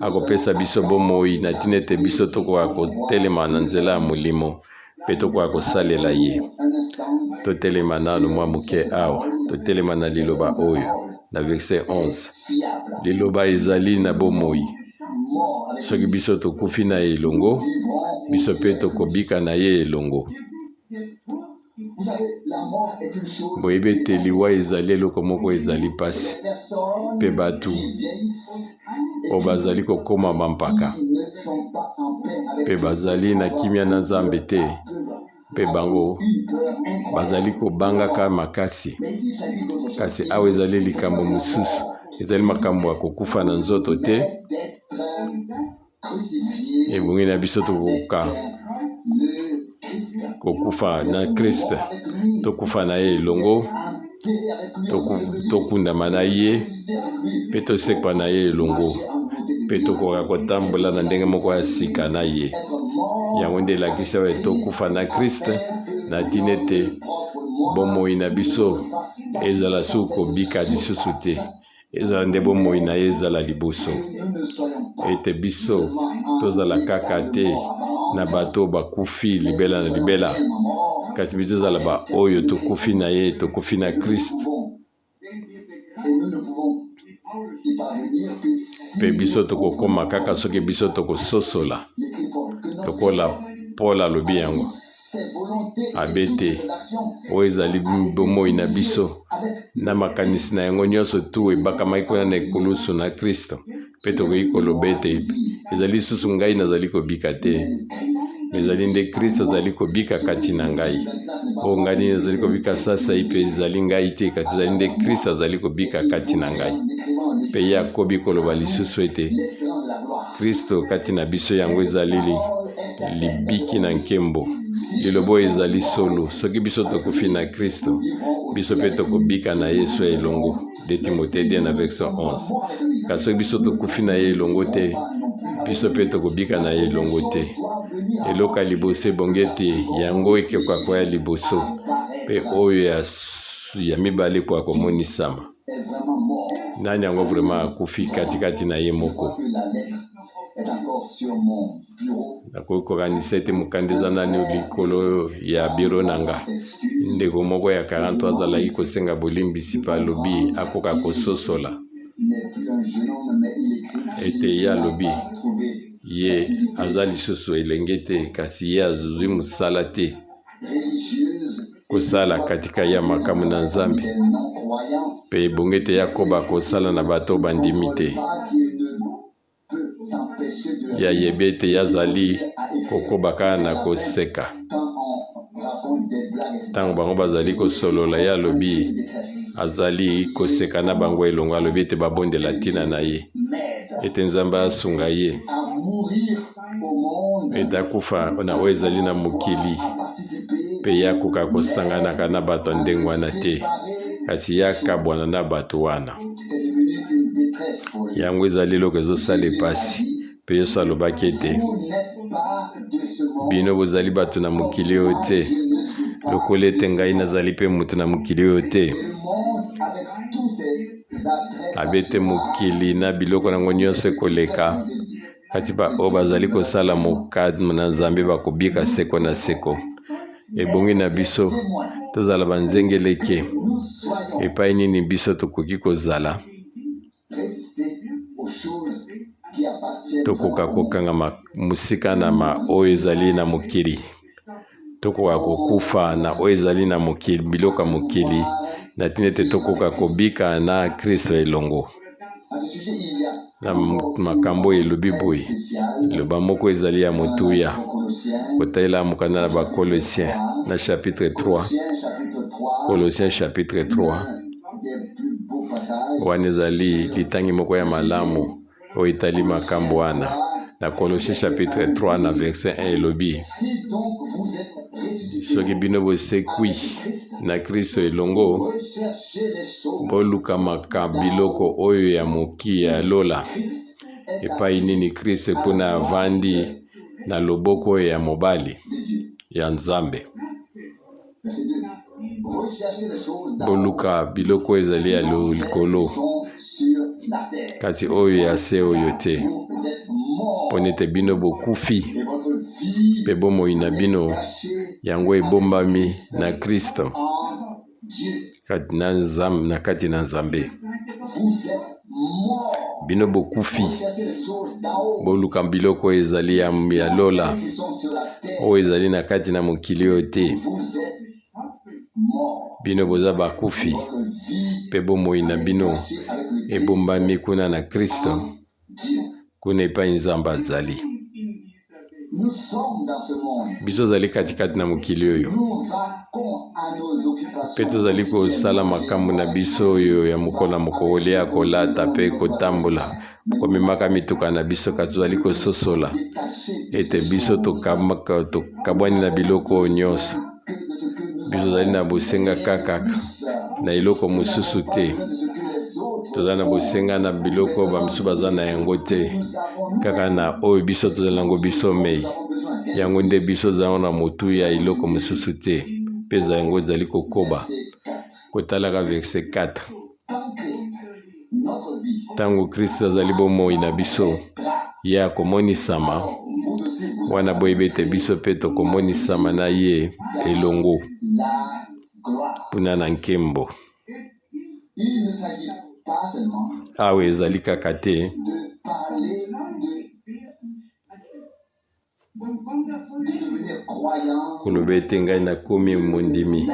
Akopesa biso bomoi na ntina ete biso tokoka kotelema na nzela ya Molimo mpe tokoka kosalela ye. Totelema nano mwa moke awa, totelema na liloba oyo na verset 11. Liloba ezali na bomoi. Soki biso tokufi na ye elongo, biso mpe tokobika na ye elongo. Boyebi ete liwa ezali eloko moko ezali mpasi, mpe bato oyo bazali kokoma bampaka mpe bazali na kimia na Nzambe te, mpe bango bazali kobangaka makasi. Kasi awa ezali likambo mosusu, ezali makambo ya kokufa na nzoto te. Ebongi na biso tokoka kokufa na Christ, tokufa na ye elongo, tokundama na ye mpe tosekwa na ye elongo, mpe tokoka kotambola na ndenge moko ya sika na ye. Yango nde elakisi awa tokufa na Christ na ntina ete bomoi na biso ezala suku kobika lisusu te, ezala nde bomoi na ye ezala liboso, ete biso tozala kaka te na bato bakufi libela na libela, kasi biso ezala baoyo tokufi na ye, tokufi na Christ. Mpe biso tokokoma kaka soki biso tokososola lokola Paul alobi yango, abe te oyo ezali bomoi na biso na makanisi na yango nyonso tu ebakamaki kuna na ekulusu na Kristo. Mpe tokoki koloba ete ezali lisusu ngai nazali kobika te, ezali nde Kristo azali kobika kati na ngai. Oyo ngai nini nazali kobika sasaipi ezali ngai te, kasi ezali nde Kristo azali kobika kati na ngai. Mpe ye akobi koloba lisusu ete Kristo kati na biso yango ezali libiki na nkembo. Liloba oyo ezali solo. Soki biso tokufi na Kristo, biso mpe tokobika na Yesu elongo. 2 Timothée 2 na verset 11. Kasi soki biso tokufi na ye elongo te, biso mpe tokobika na ye elongo te. Eloko ya liboso ebongi ete yango ekoka koya liboso, mpe oyo ya, ya mibale ekoka komonisama. Nani yango vraiment akufi katikati na ye moko? Nakoki kokanisa ete mokanda eza nani likolo ya biro na nga. Ndeko moko ya 43 azalaki kosenga bolimbisi mpe alobi akoka kososola ete ye alobi ye aza lisusu elenge te, kasi ye azwi mosala te kosala katika ya makambo na Nzambe, mpe ebongi ete ye akoba kosala na bato bandimi te. Ye ayebi ete ye azali kokoba kaka na koseka. Ntango bango bazali kosolola, ye alobi azali koseka na bango elongo. Alobi ete babondela ntina na ye, ete Nzambe asunga ye ete akufa na oyo ezali na mokili, mpe ye akoka kosanganaka na bato ya ndenge wana te, kasi ye akabwana na bato wana. Yango ezali eloko ezosala epasi. Mpe Yesu alobaki ete, Bino bozali bato na mokili oyo te, lokola ete ngai nazali mpe moto na mokili oyo te. Abete mokili na biloko na yango nyonso ekoleka, kasi baoyo bazali kosala mokano na Nzambe bakobika seko na seko. Ebongi na biso tozala banzengeleke epai nini biso tokoki kozala, tokoka kokangama mosika na ma oyo ezali na mokili, tokoka kokufa na oyo ezali na mokili, biloko ya mokili, na ntina ete tokoka kobika na Kristo elongo. Na makambo oyo elobi boye, liloba moko ezali ya motuya kotalela mokanda na Bakolosien na chapitre 3, Colossiens chapitre 3, wana ezali litangi moko ya malamu oyo etali makambo wana. Na Colossiens chapitre 3 na verset 1 elobi, soki bino bosekwi na Kristo elongo, boluka biloko oyo ya moki ya lola, epai nini Kristo kuna avandi na loboko oyo ya mobali ya Nzambe. Boluka biloko oyo ezali ya likolo, kasi oyo ya se oyo te, mpo nete bino bokufi mpe bomoi na bino yango ebombami na Kristo kati na Nzambe, na kati na Nzambe. Bino bokufi, boluka biloko oyo ezali ya, ya lola, oyo ezali na kati na mokili oyo te. Bino boza bakufi, mpe bomoi na bino ebombami kuna na Kristo, kuna epai Nzambe azali. Biso ozali katikati na mokili oyo, mpe tozali kosala makambo na biso oyo ya mokolo na mokolo, kolia, kolata mpe kotambola, komemaka mituka na biso, kasi tozali kososola ete biso tokabwani na biloko oyo nyonso. Biso tozali na bosenga kaka na eloko mosusu te. Toza na bosenga na biloko oyo bamosusu baza na yango te, kaka na oyo biso tozali yango biso mei. Yango nde biso tozali na motuya ya eloko mosusu te, mpe yango ezali kokoba. Kotalaka verset 4. Ntango Kristo azali bomoi na biso, ye akomonisama, wana boyebi ete biso mpe tokomonisama na ye elongo kuna na nkembo. Awa ezali kaka te koloba ete ngai nakomi mondimi,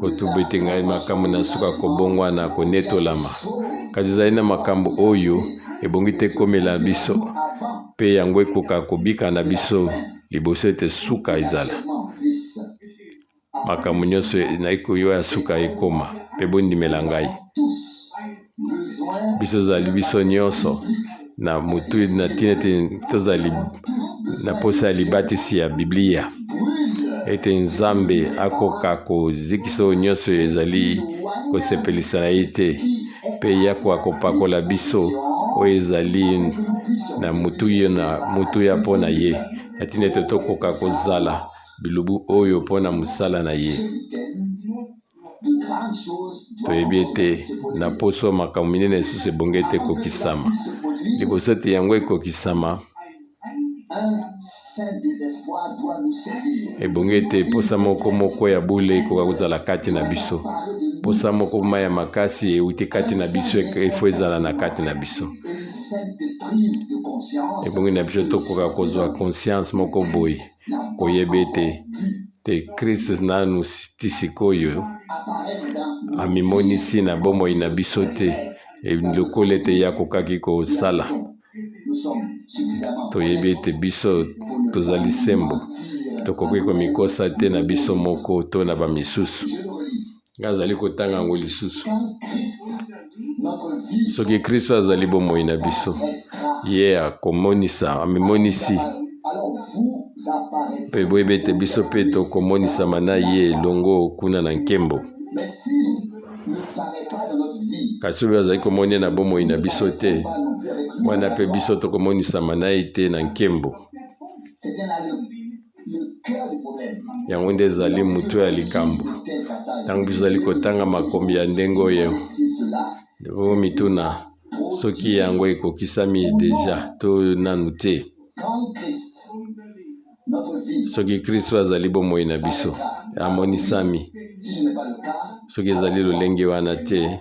kotuba ete ngai makambo na suka kobongwana konetolama, kasi ezali na makambo oyo ebongi te ekomela biso, mpe yango ekoka kobika na biso liboso ete suka ezala. Makambo nyonso naikoyo ya suka ekoma, mpe bondimela ngai. Biso tozali biso nyonso na motu na ntina ete tozali na mposa ya libatisi ya Biblia, ete Nzambe akoka kozikisa oyo nyonso ezali kosepelisa na ye te, mpe ye akoka kopakola biso oyo ezali na motuya na motuya mpo na ye, na ntina ete tokoka kozala bilubu oyo mpo na mosala na ye. Toyebi ete na poso makambo minene lisusu ebongi ete ekokisama. Liboso ete yango ekokisama, ebongi ete mposa moko moko ya bule ekoka kozala kati na biso. Mposa moko ma ya makasi euti kati na biso efo ezala na kati na biso. Ebongi na biso tokoka kozwa conscience moko boye koyeba ete te Christ nanu ti sikoyo amimonisi na bomoi na biso te lokola ete ye akokaki kosala. Toyebi ete biso tozali sembo, tokoki komikosa te na biso moko to na bamisusu. Ngai azali kotanga yango lisusu. Soki Kristo azali bomoi na biso, ye akomonisa, amimonisi, mpe boyebi ete biso mpe tokomonisama na ye elongo kuna na nkembo. Kasi oyo azali komoni na bomoi na biso te, wana mpe biso tokomonisama na ye te na nkembo. Yango nde ezali moto ya likambo. Ntango biso tozali kotanga makomi ya ndenge oyo, omituna soki yango ekokisami deja to nanu te. Soki Kristo azali bomoi na biso, amonisami. Soki ezali lolenge wana te,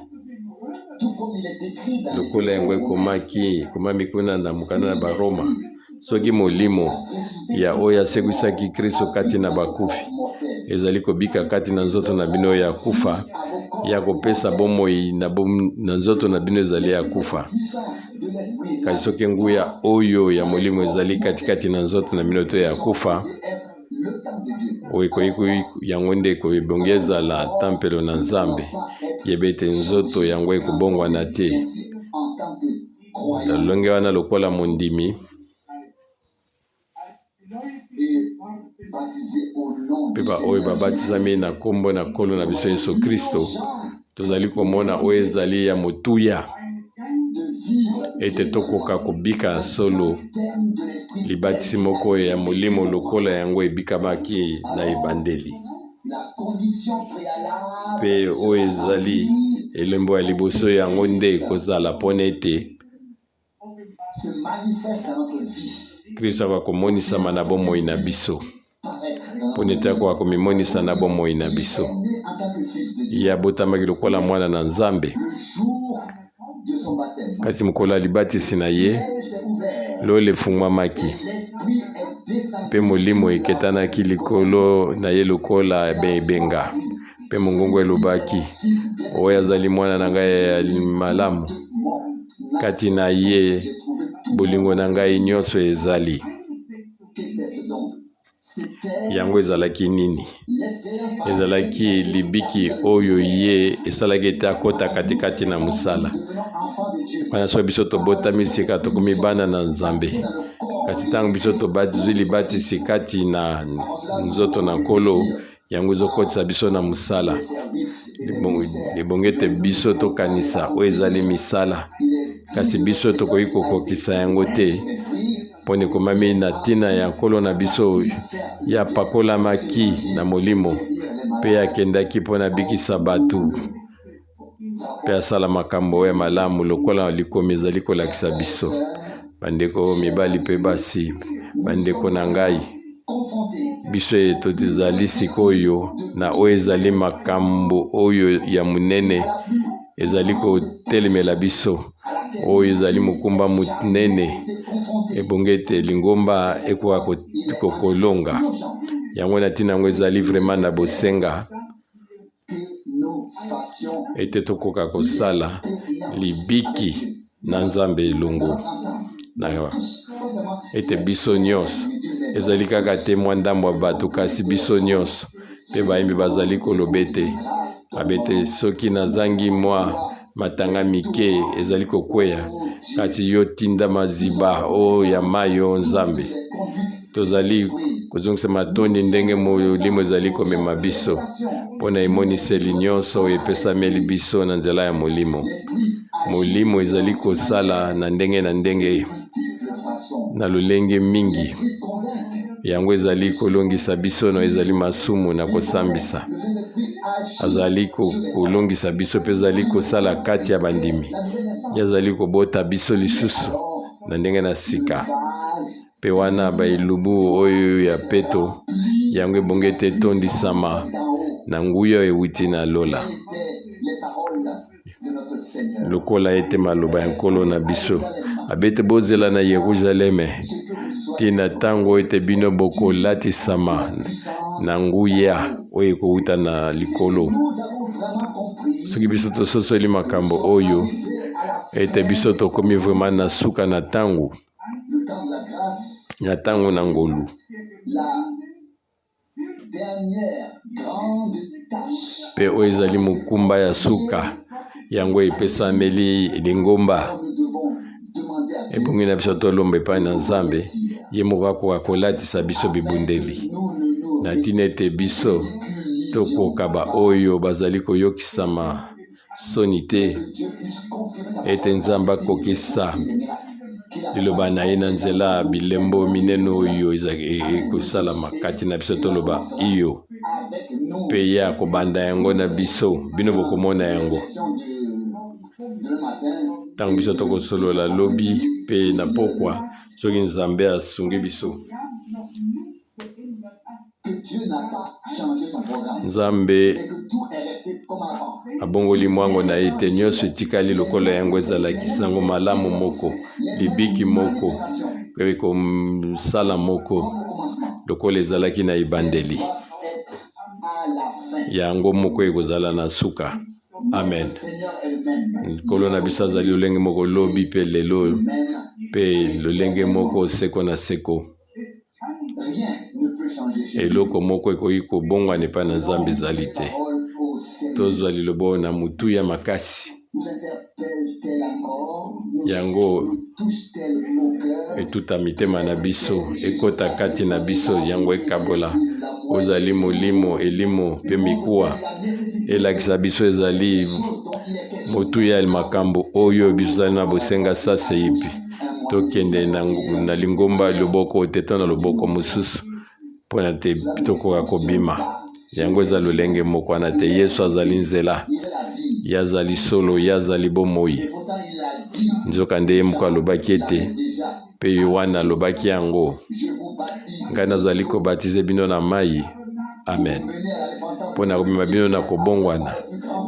lokola yango ekomaki, ekomami kuna na mokanda na Baroma, soki molimo ya oyo asekwisaki Kristo kati na bakufi ezali kobika kati na nzoto na bino ya kufa, ya kopesa bomoi na, bom, na nzoto na bino ezali ya kufa. Kasi soki nguya oyo ya molimo ezali katikati na nzoto na bino to ya kufa, oyo ekoki yango nde ebongi ezala tempelo na Nzambe. Yeba ete nzoto yango ekobongwana te. Na lolenge wana lokola mondimi mpe baoyo babatisami na nkombo na Nkolo na biso Yesu Kristo, tozali komona oyo ezali ya motuya ete tokoka kobika solo libatisi moko ya molimo lokola yango ebikamaki na ebandeli. Mpe oyo ezali elembo ya liboso yango nde ekozala mpo na ete Kristo akoka komonisama na bomoi na biso, mpo na ete akoka komimonisa na bomoi na biso. Ye abotamaki lokola mwana na Nzambe, kasi mokolo ya libatisi na ye, lola efungwamaki mpe Molimo eketanaki likolo na ye lokola ebenga, mpe mongongo elobaki, Oyo azali mwana na ngai ya malamu, kati na ye bolingo na ngai nyonso ezali. Yango ezalaki nini? Ezalaki libiki oyo ye esalaki ete akota katikati na mosala wana. Soki biso tobotami sika, tokomi bana na Nzambe. Kasi ntango biso tozwi libatisi kati na nzoto na Nkolo, yango ezokotisa biso na mosala. Ebongi ete biso tokanisa oyo ezali misala, kasi biso tokoki kokokisa yango te, mpo na ekomami na ntina ya Nkolo na biso, ye apakolamaki na Molimo mpe akendaki mpo na bikisa bato mpe asala makambo oyo ya malamu lokola likomi ezali kolakisa biso. Bandeko mibali mpe basi, bandeko na ngai, biso tozali sikoyo na oyo ezali makambo oyo ya monene ezali kotelemela biso, oyo ezali mokumba monene ebongi ete lingomba ekoka kolonga yango. Na ntina yango ezali vraiment na bosenga ete tokoka kosala libiki na Nzambe elongo na ete biso nyonso, ezali kaka te mwa ndambo ya bato, kasi biso nyonso. Mpe bayembi bazali koloba ete, abete soki nazangi mwa matanga mike ezali kokweya, kasi yo tinda maziba oyo ya mai, o Nzambe. Tozali kozongisa matondi ndenge molimo ezali komema biso mpo na emoniseli nyonso oyo epesameli biso na nzela ya molimo. Molimo ezali kosala na ndenge na ndenge, na lolenge mingi. Yango ezali kolongisa biso na ezali masumu na kosambisa. Azali kolongisa biso mpe ezali kosala kati ya bandimi. Ye azali kobota biso lisusu na ndenge na sika. Mpe wana baelubu oyo ya peto, yango ebongi ete etondisama na nguya oyo ewuti na lola. Lokola ete maloba ya Nkolo na biso abete, bozela na Yeruzaleme ti na ntango ete bino bokolatisama na nguya oyo ekowuta na likolo. Soki biso tososoli makambo oyo, ete biso tokomi vraiment na suka na ntango, na ntango na ngolu. Mpe oyo ezali mokumba ya suka, yango epesameli lingomba. Ebongi na biso tolomba epai na Nzambe, ye moko akoka kolatisa biso bibundeli na ntina ete biso tokoka baoyo bazali koyokisama soni te, ete Nzambe akokisa liloba na ye na nzela bilembo minene oyo ekosalama kati na biso. Toloba iyo, mpe ye akobanda yango na biso, bino bokomona yango ntango biso tokosolola lobi mpe na pokwa, soki Nzambe asungi biso. Nzambe abongoli mwango na ye te, nyonso etikali lokola yango ezalaki. Sango malamu moko, libiki moko, kosala moko lokola ezalaki na ebandeli, yango moko ekozala na suka. Amen. Nkolo na biso azali lolenge moko lobi mpe lelo mpe lolenge moko seko na seko. Eloko moko ekoki kobongwana epai na Nzambe ezali te. Tozwa liloba oyo na motuya makasi. Yango etuta mitema na biso, ekota kati na biso, yango ekabola ozali molimo, elimo mpe mikuwa. Elakisa biso ezali motuya ya makambo oyo biso tozali na bosenga sasaipi. Tokende na, na lingomba loboko te to na loboko mosusu mpo na te tokoka kobima. Yango eza lolenge moko wana te. Yesu azali nzela, ye azali solo, ye azali bomoi. Nzokande ye moko alobaki ete, mpe Yoane alobaki yango, ngai nazali kobatize bino na mai, amen, mpo na komema bino na kobongwana,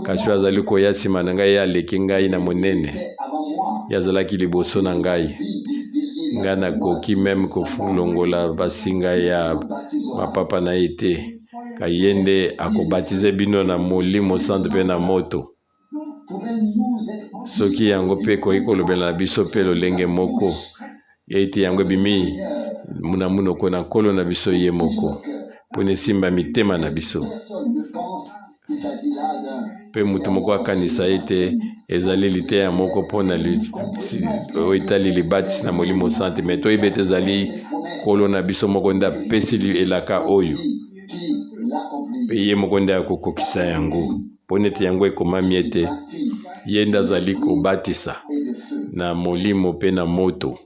kasi oyo azali koya nsima na ngai, ye aleki ngai na monene, ye azalaki liboso na ngai. Ngai nakoki meme kolongola basinga ya mapapa na ye te, kasi ye nde akobatize bino na Molimo Santu mpe na moto. Soki yango mpe ekoki kolobela na biso mpe lolenge moko, ete yango ebimi na monoko na Nkolo na biso ye moko, mpo na esimba mitema na biso. Mpe moto moko akanisa ete ezali liteya moko mpo na oyo etali libatisi na Molimo Santu, me toyebi ete ezali Nkolo na biso moko nde apesi elaka oyo, mpe ye moko nde akokokisa yango, mpo nete yango ekomami ete ye nde azali kobatisa na Molimo mpe na moto.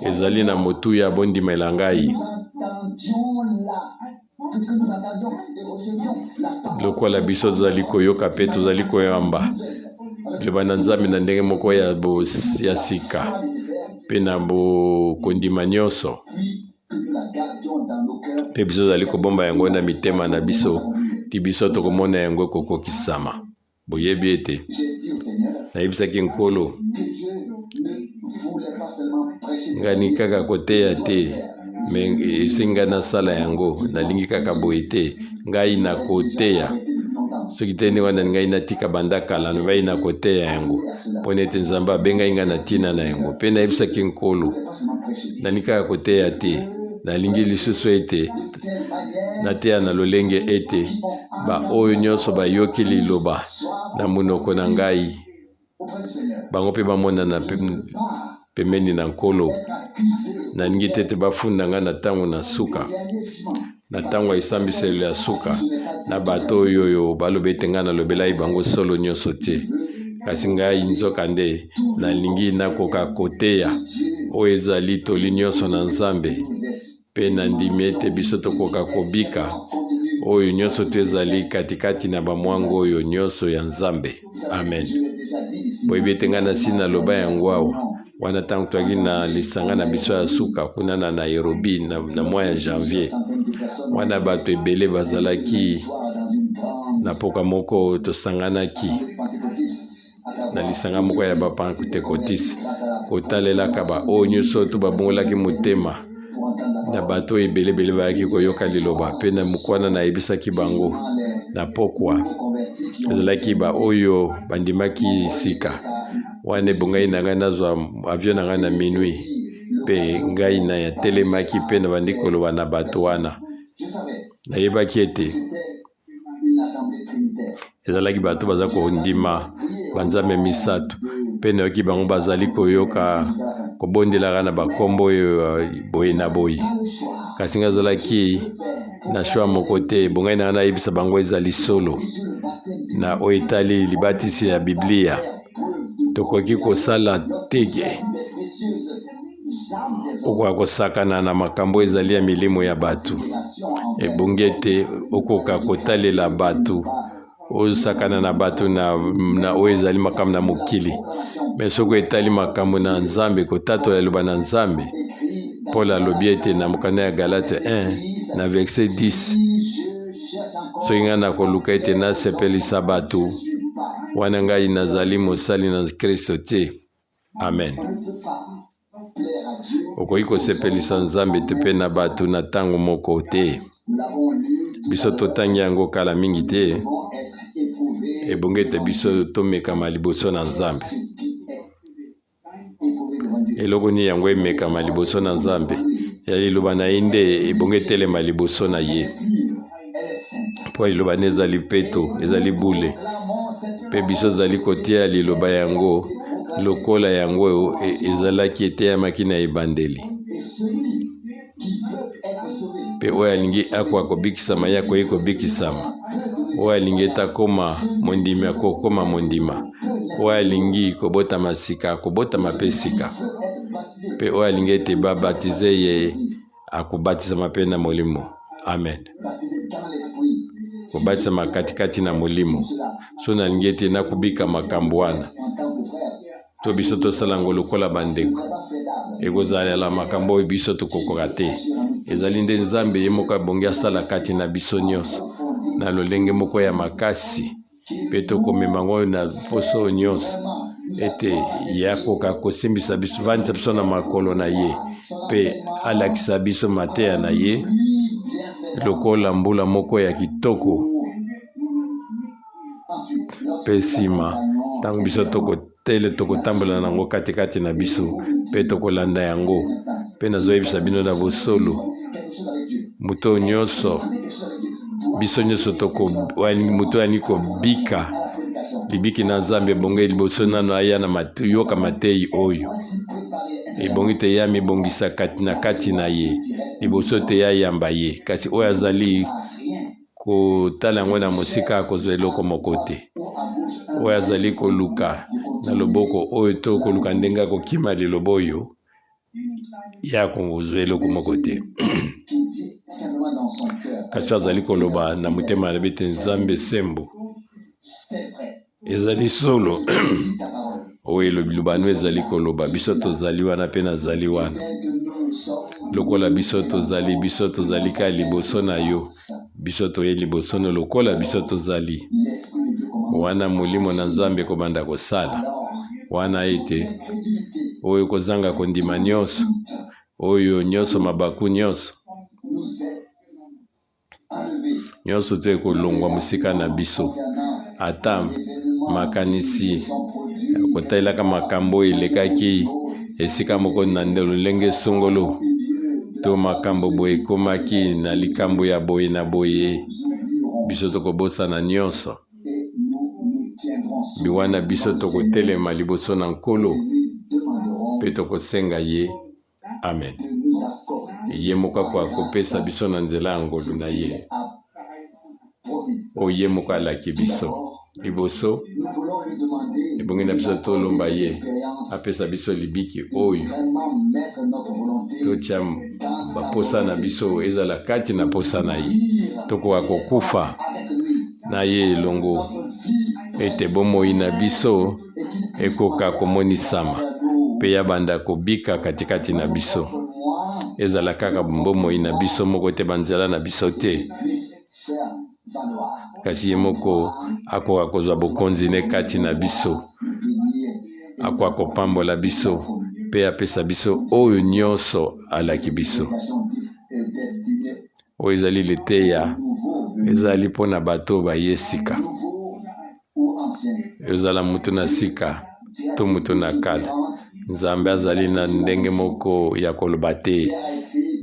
Ezali na motuya, bondimela ngai. Lokola biso tozali koyoka mpe tozali koyamba liloba na Nzambe na ndenge moko ya, ya sika mpe na kondima nyonso, mpe biso tozali kobomba yango na mitema na biso ti biso tokomona yango ekokokisama. Boyebi ete nayebisaki Nkolo, ngai kaka koteya te, me esengi ngai nasala yango. Nalingi kaka boye te, ngai nakoteya. Soki te ndenge wana ngai natika banda kala, ngai nakoteya yango mpo na ete Nzambe abengai ngai na ntina na yango. Mpe nayebisaki Nkolo, nalingi kaka koteya te, nalingi lisusu ete Nateya na lolenge ete baoyo nyonso bayoki liloba na monoko na ngai, bango mpe bamonana pembeni na Nkolo. Nalingi te ete bafunda ngai na ntango na suka, na ntango ya esambiselo ya suka, na bato oyo oyo baloba ete ngai nalobelaki bango solo nyonso te. Kasi ngai nzokande nalingi nakoka koteya oyo ezali toli nyonso na Nzambe, mpe nandimi ete biso tokoka kobika oyo nyonso to ezali katikati na bamwango oyo nyonso ya Nzambe. Amen. Boyebi ete ngai nasi naloba yango awa wana ntango toyaki na lisanga na biso ya suka kuna na Nairobi na mwa ya janvier, wana bato ebele bazalaki na mpoka moko, tosanganaki na lisanga moko ya bapantekotiste kotalelaka baoyo nyonso to babongolaki motema na bato oyo ebele ebele bayaki koyoka liloba. Mpe na mokwana nayebisaki bango na pokwa ezalaki baoyo bandimaki sika wana ebongaki na ngai nazwa avion na ngai na minuit, mpe ngai natelemaki mpe nabandi koloba na bato wana. Nayebaki ete ezalaki bato baza kondima banzambe misato, mpe nayoki bango bazali koyoka kobondelaka na bakombo oyo eh, boye na boye. Kasi ngai azalaki na shwa moko te, ebongaki na ngai nayebisa bango ezali solo na oyo etali libatisi ya Biblia. Tokoki kosala te okoka kosakana na makambo ezali ya milimo ya bato. Ebongi ete okoka kotalela bato, osakana na bato na oyo ezali makambo na mokili. Me soki etali makambo na Nzambe, kotatola liloba na Nzambe, Paul alobi ete na mokanda ya Galate 1 na verset 10, soki ngai nakoluka ete nasepelisa bato, wana ngai nazali mosali na Kristo te. Amen. Okoki kosepelisa Nzambe te mpe na bato na ntango moko te. Biso totangi yango kala mingi te. Ebongi ete biso tomekama liboso na Nzambe. Eloko nini yango emekama liboso na Nzambe? Ya liloba na ye nde ebongi etelema liboso na ye, mpo liloba nde ezali peto, ezali bule, mpe biso ezali koteya liloba yango lokola yango ezalaki eteyamaki na ebandeli. Mpe oyo alingi akoka kobikisama, ye akoki kobikisama. Oyo alingi ete akoma mondimi, akokoma mondima. Oyo alingi kobotama sika, akobotama mpe sika. Mpe oyo alingi ete babatize ye, akobatisama mpe na Molimo. Amen. Kobatisama katikati na Molimo. So nalingi ete nakobika makambo wana, to biso tosala yango lokola bandeko, ekozala makambo oyo biso tokokoka te. Ezali nde Nzambe ye moko abongi asala kati na biso nyonso na lolenge moko ya makasi, mpe tokomema yango na mposa oyo nyonso ete ye akoka kosimbisa biso, vandisa biso na makolo na ye mpe alakisa biso mateya na ye lokola mbula moko ya kitoko. Mpe nsima ntango biso tokotele, tokotambola na yango katikati na biso mpe tokolanda yango. Mpe nazoyebisa bino na bosolo, moto nyonso, biso nyonso toko, moto oyo alingi kobika libiki na Nzambe, ebongi liboso nano aya na yoka mateyi oyo. Ebongi te ye amibongisa kati na kati na ye liboso te ye ayamba ye. Kasi oyo azali kotala yango na mosika akozwa eloko moko te. Oyo azali koluka na loboko oyo to koluka ndenge akokima liloba oyo, ye akozwa eloko moko te. Kasi azali koloba na motema na ete Nzambe sembo, ezali solo oyo elobi lobano ezali koloba. Biso tozali wana mpe nazali wana lokola biso tozali, biso tozali kaka liboso na yo, biso toye liboso no lokola biso tozali wana. Molimo na Nzambe ekobanda kosala wana ete oyo kozanga kondima nyonso, oyo nyonso mabaku nyonso nyonso te ekolongwa mosika na biso, ata makanisi kotalelaka makambo oyo elekaki esika moko na lolenge songolo. To makambo boye ekomaki na likambo ya boye na boye. Biso tokobosana nyonso. Wana biso tokotelema liboso na Nkolo mpe tokosenga ye. Amen. Ye moko akoka kopesa biso na nzela ya ngolu na ye oyo ye moko alaki biso. Liboso, ebongi na biso tolomba ye apesa biso libiki oyo totya baposa na biso ezala kati na posa na ye, tokoka kokufa na ye elongo ete bomoi na biso ekoka komonisama mpe yabanda kobika katikati na biso. Ezala kaka bomoi na biso moko te, banzela na biso te, kasi ye moko akoka kozwa bokonzi ne kati na biso, akoka kopambola biso mpe apesa biso oyo nyonso alaki biso. Oyo ezali liteya ezali mpo na bato baye sika, ezala moto na sika to moto na kala. Nzambe azali na ndenge moko ya koloba te.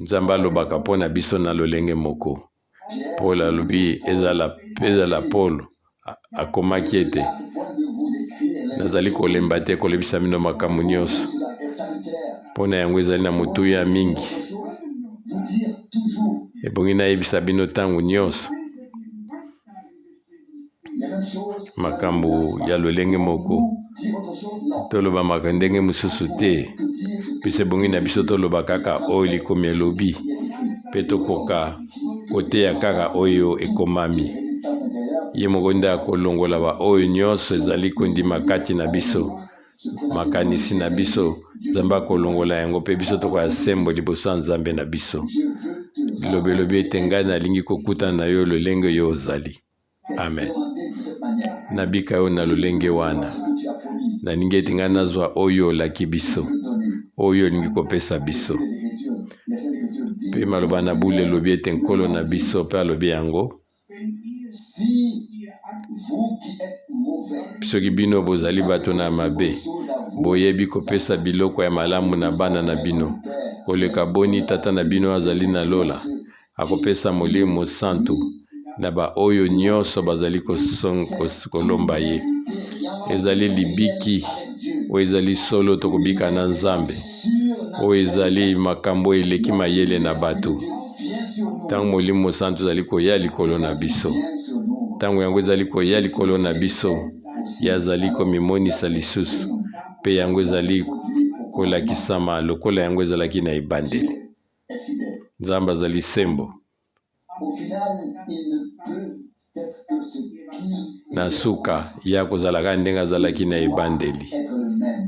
Nzambe alobaka mpo na biso na lolenge moko. Paul alobi ezala, ezala Paul akomaki ete nazali kolemba te kolebisa bino makambo nyonso mpo na yango ezali na motuya mingi. Ebongi nayebisa bino ntango nyonso makambo ya lolenge moko, tolobamaka ndenge mosusu te. Biso ebongi na biso toloba kaka oyo likomi elobi, mpe tokoka koteya kaka oyo ekomami. Ye moko nde akolongola baoyo nyonso ezali kondima kati na biso, makanisi na biso. Nzambe akolongola yango, mpe biso tokoya sembo liboso ya Nzambe na biso. Liloba elobi ete ngai nalingi kokutana na yo lolenge yo ozali. Amen. Nabika yo na lolenge wana. Nalingi ete ngai nazwa oyo olaki biso, oyo olingi kopesa biso. Mpe maloba na bule elobi ete Nkolo na biso mpe alobi yango. Soki bino bozali bato na mabe, boyebi kopesa biloko ya malamu na bana na bino, koleka boni Tata na bino azali na lola akopesa Molimo Mosantu na baoyo nyonso bazali kolomba ye. Ezali libiki oyo ezali solo, tokobika na Nzambe. Oyo ezali makambo eleki mayele na bato. Ntango Molimo Mosantu ezali koya likolo na biso, ntango yango ezali koya likolo na biso, ye azali komimonisa lisusu, mpe yango ezali kolakisama lokola yango ezalaki na ebandeli. Nzambe azali sembo. Na suka, ye akozala kaka ndenge azalaki na ebandeli.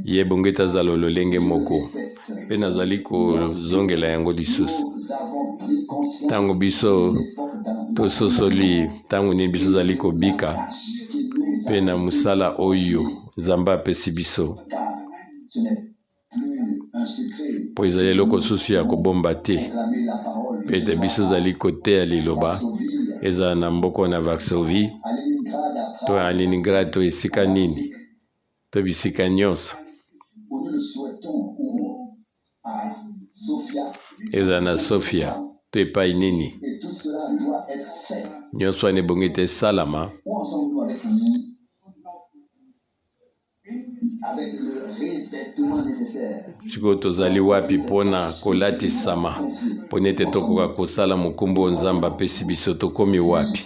Ye ebongi ete azala lolenge moko. Mpe nazali kozongela yango lisusu. Ntango biso tososoli ntango nini biso tozali kobika, mpe na mosala oyo Nzambe apesi biso, mpo ezali eloko susu ya kobomba te, mpe ete biso ezali koteya liloba, ezala na mboko na Varsovie to na Leningrad to esika nini to bisika nyonso, ezala na Sofia to epai nini, nyonso wana ebongi ete esalama. Sikoyo tozali wapi mpo na kolatisama mpo na ete tokoka kosala mokumba oyo Nzambe apesi biso? Tokomi wapi?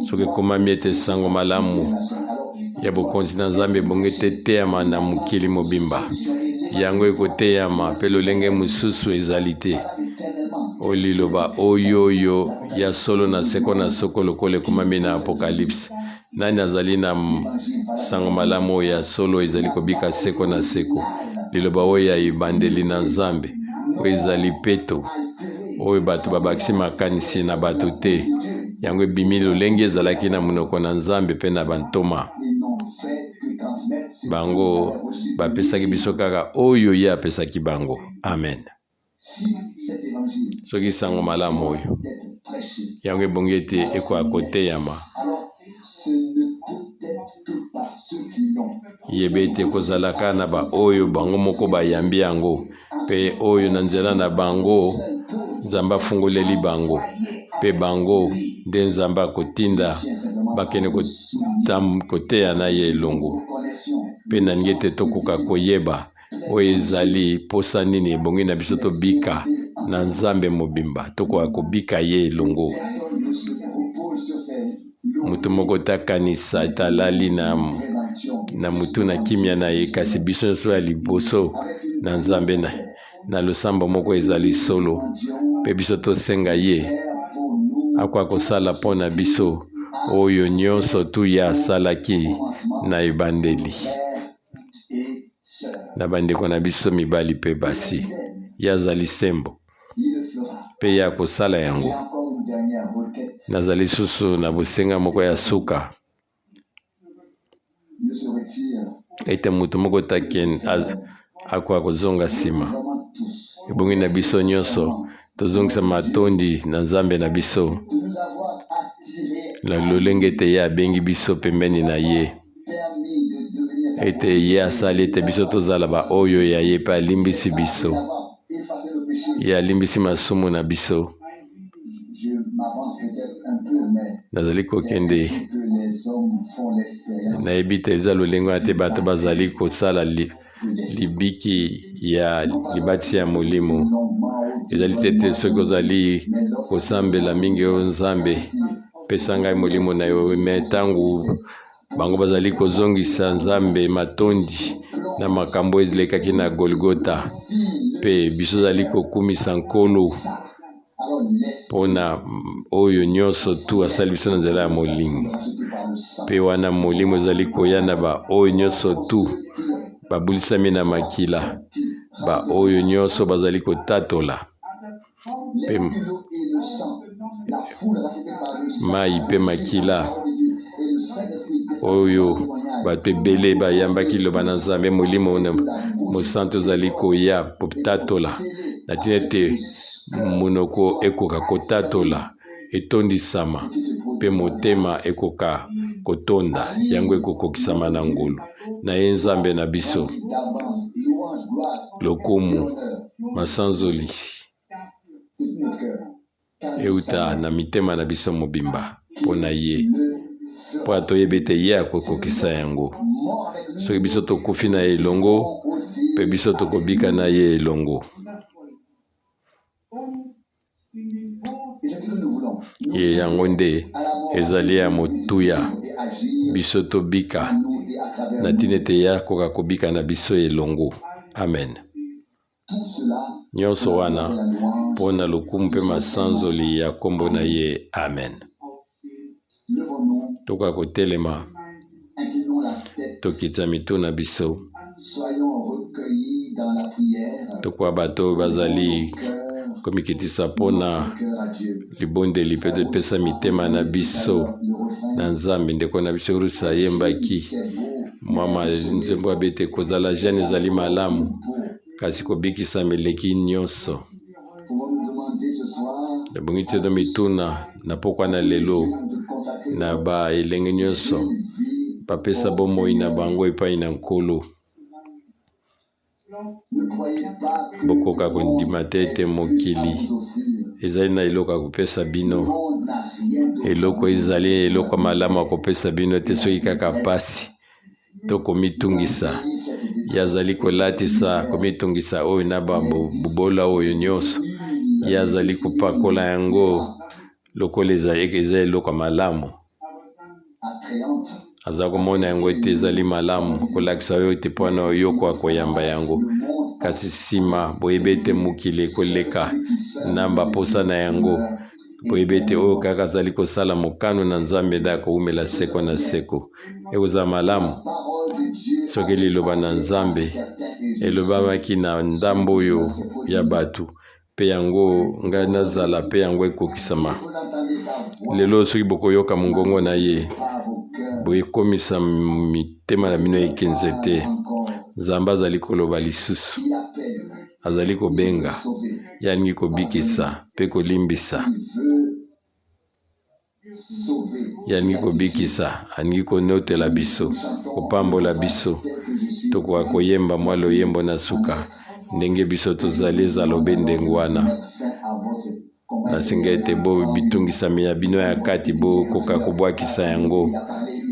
Soki ekomami ete sango malamu ya bokonzi na Nzambe ebongi ete eteyama na mokili mobimba, yango ekoteyama mpe lolenge mosusu ezali te. Oyo liloba oyo oyo ya solo na seko na seko lokola ekomami na Apokalipse. Nani azali na sango malamu oyo ya solo ezali kobika seko na seko? Liloba oyo ya ebandeli na Nzambe, oyo ezali peto, oyo bato babakisi makanisi na bato te, yango ebimi lolenge ezalaki na monoko na Nzambe mpe na bantoma. Bango bapesaki biso kaka oyo ye apesaki bango. Amen. Soki sango malamu oyo yango ebongi ete ekoka koteyama, yeba ete kozalaka na baoyo bango moko bayambi yango, mpe Mpe oyo na nzela na bango Nzambe afungoleli bango, mpe bango nde Nzambe akotinda bakende koteya na ye elongo. Mpe nalingi ete tokoka koyeba oyo ezali mposa nini ebongi na biso tobika na Nzambe mobimba, tokoka kobika ye elongo. Moto moko te akanisa ete alali na, na motu na kimia na ye, kasi biso nyonso ya liboso na Nzambe na, na losambo moko ezali solo, mpe biso tosenga ye akoka kosala mpo na biso oyo nyonso tu ye asalaki na ebandeli na bandeko na biso mibali mpe basi. Ye azali sembo mpe ye akosala yango. Nazali lisusu na bosenga moko ya suka ete moto moko te akoka kozonga nsima. Ebongi na biso nyonso tozongisa matondi na Nzambe na biso na lolenge ete ye abengi biso pembeni na ye, ete ye asali ete biso tozala baoyo ya ye mpe alimbisi biso. Ye alimbisi masumu na biso. Nazali kokende, nayebi te eza lolenge wana te bato bazali kosala li, libiki ya libatisi ya molimo. Ezali te te soki ozali kosambela mingi oyo Nzambe pesa ngai molimo na yo, me ntango bango bazali kozongisa Nzambe matondi na makambo elekaki na Golgota, mpe biso ozali kokumisa Nkolo mpo na oyo nyonso tu asali biso na nzela ya molimo. Mpe wana molimo ezali koya na baoyo nyonso tu babulisami na makila, baoyo nyonso bazali kotatola mpe mai mpe makila oyo bato ebele bayambaki liloba na Nzambe, Molimo Mosantu ezali koya kotatola na ntina ete monoko ekoka kotatola etondisama mpe motema ekoka kotonda, yango ekokokisama na ngolu na ye Nzambe na biso. Lokumu, masanzoli euta na mitema na biso mobimba mpo na ye, mpo toyebi ete ye akokokisa yango. Soki biso tokufi na ye elongo, mpe biso tokobika na ye elongo. Ye yango nde ezali ya motuya biso tobika na ntina ete ye akoka kobika na biso elongo. Amen. Nyonso wana mpo na lokumu mpe masanzoli ya nkombo na ye. Amen. Tokoka kotelema, tokitisa mitu na biso, tokoka bato oyo bazali komikitisa mpo na libondeli mpe topesa mitema na biso na Nzambe. Ndeko na biso Rusi ayembaki mwa nzembo abete kozala jeune ezali malamu, kasi kobikisama eleki nyonso. Ebongi te tomituna na pokwa na lelo na ba elenge nyonso bapesa bomoi na bango epai na Nkolo. Bokoka kondima te ete mokili ezali na eloko ya kopesa bino. Eloko ezali eloko malamu ya kopesa bino te soki kaka mpasi to komitungisa. Ye azali kolatisa komitungisa oyo na bobola oyo nyonso. Ye azali kopakola yango lokola eza eloko ya malamu. Aza komona yango ete ezali malamu kolakisa yo ete mpo na oyoka koyamba yango. Kasi nsima boyebi ete mokili ekoleka na baposa na yango. Boyebi ete oyo kaka azali kosala mokano na Nzambe nde akowumela seko na seko. Ekozala malamu soki liloba na Nzambe elobamaki na ndambo oyo ya bato, mpe yango ngai nazala, mpe yango ekokisama. Lelo soki bokoyoka mongongo na ye, boyekomisa mitema na bino ekenze te. Nzambe azali koloba lisusu, azali kobenga, ye alingi kobikisa mpe kolimbisa. Ye alingi kobikisa, alingi konotela biso, kopambola biso. Tokoka koyemba mwa loyembo na suka. Ndenge biso tozali ezala obe ndenge wana. Nasenga ete bo bitungisami ya bino ya kati bokoka kobwakisa yango.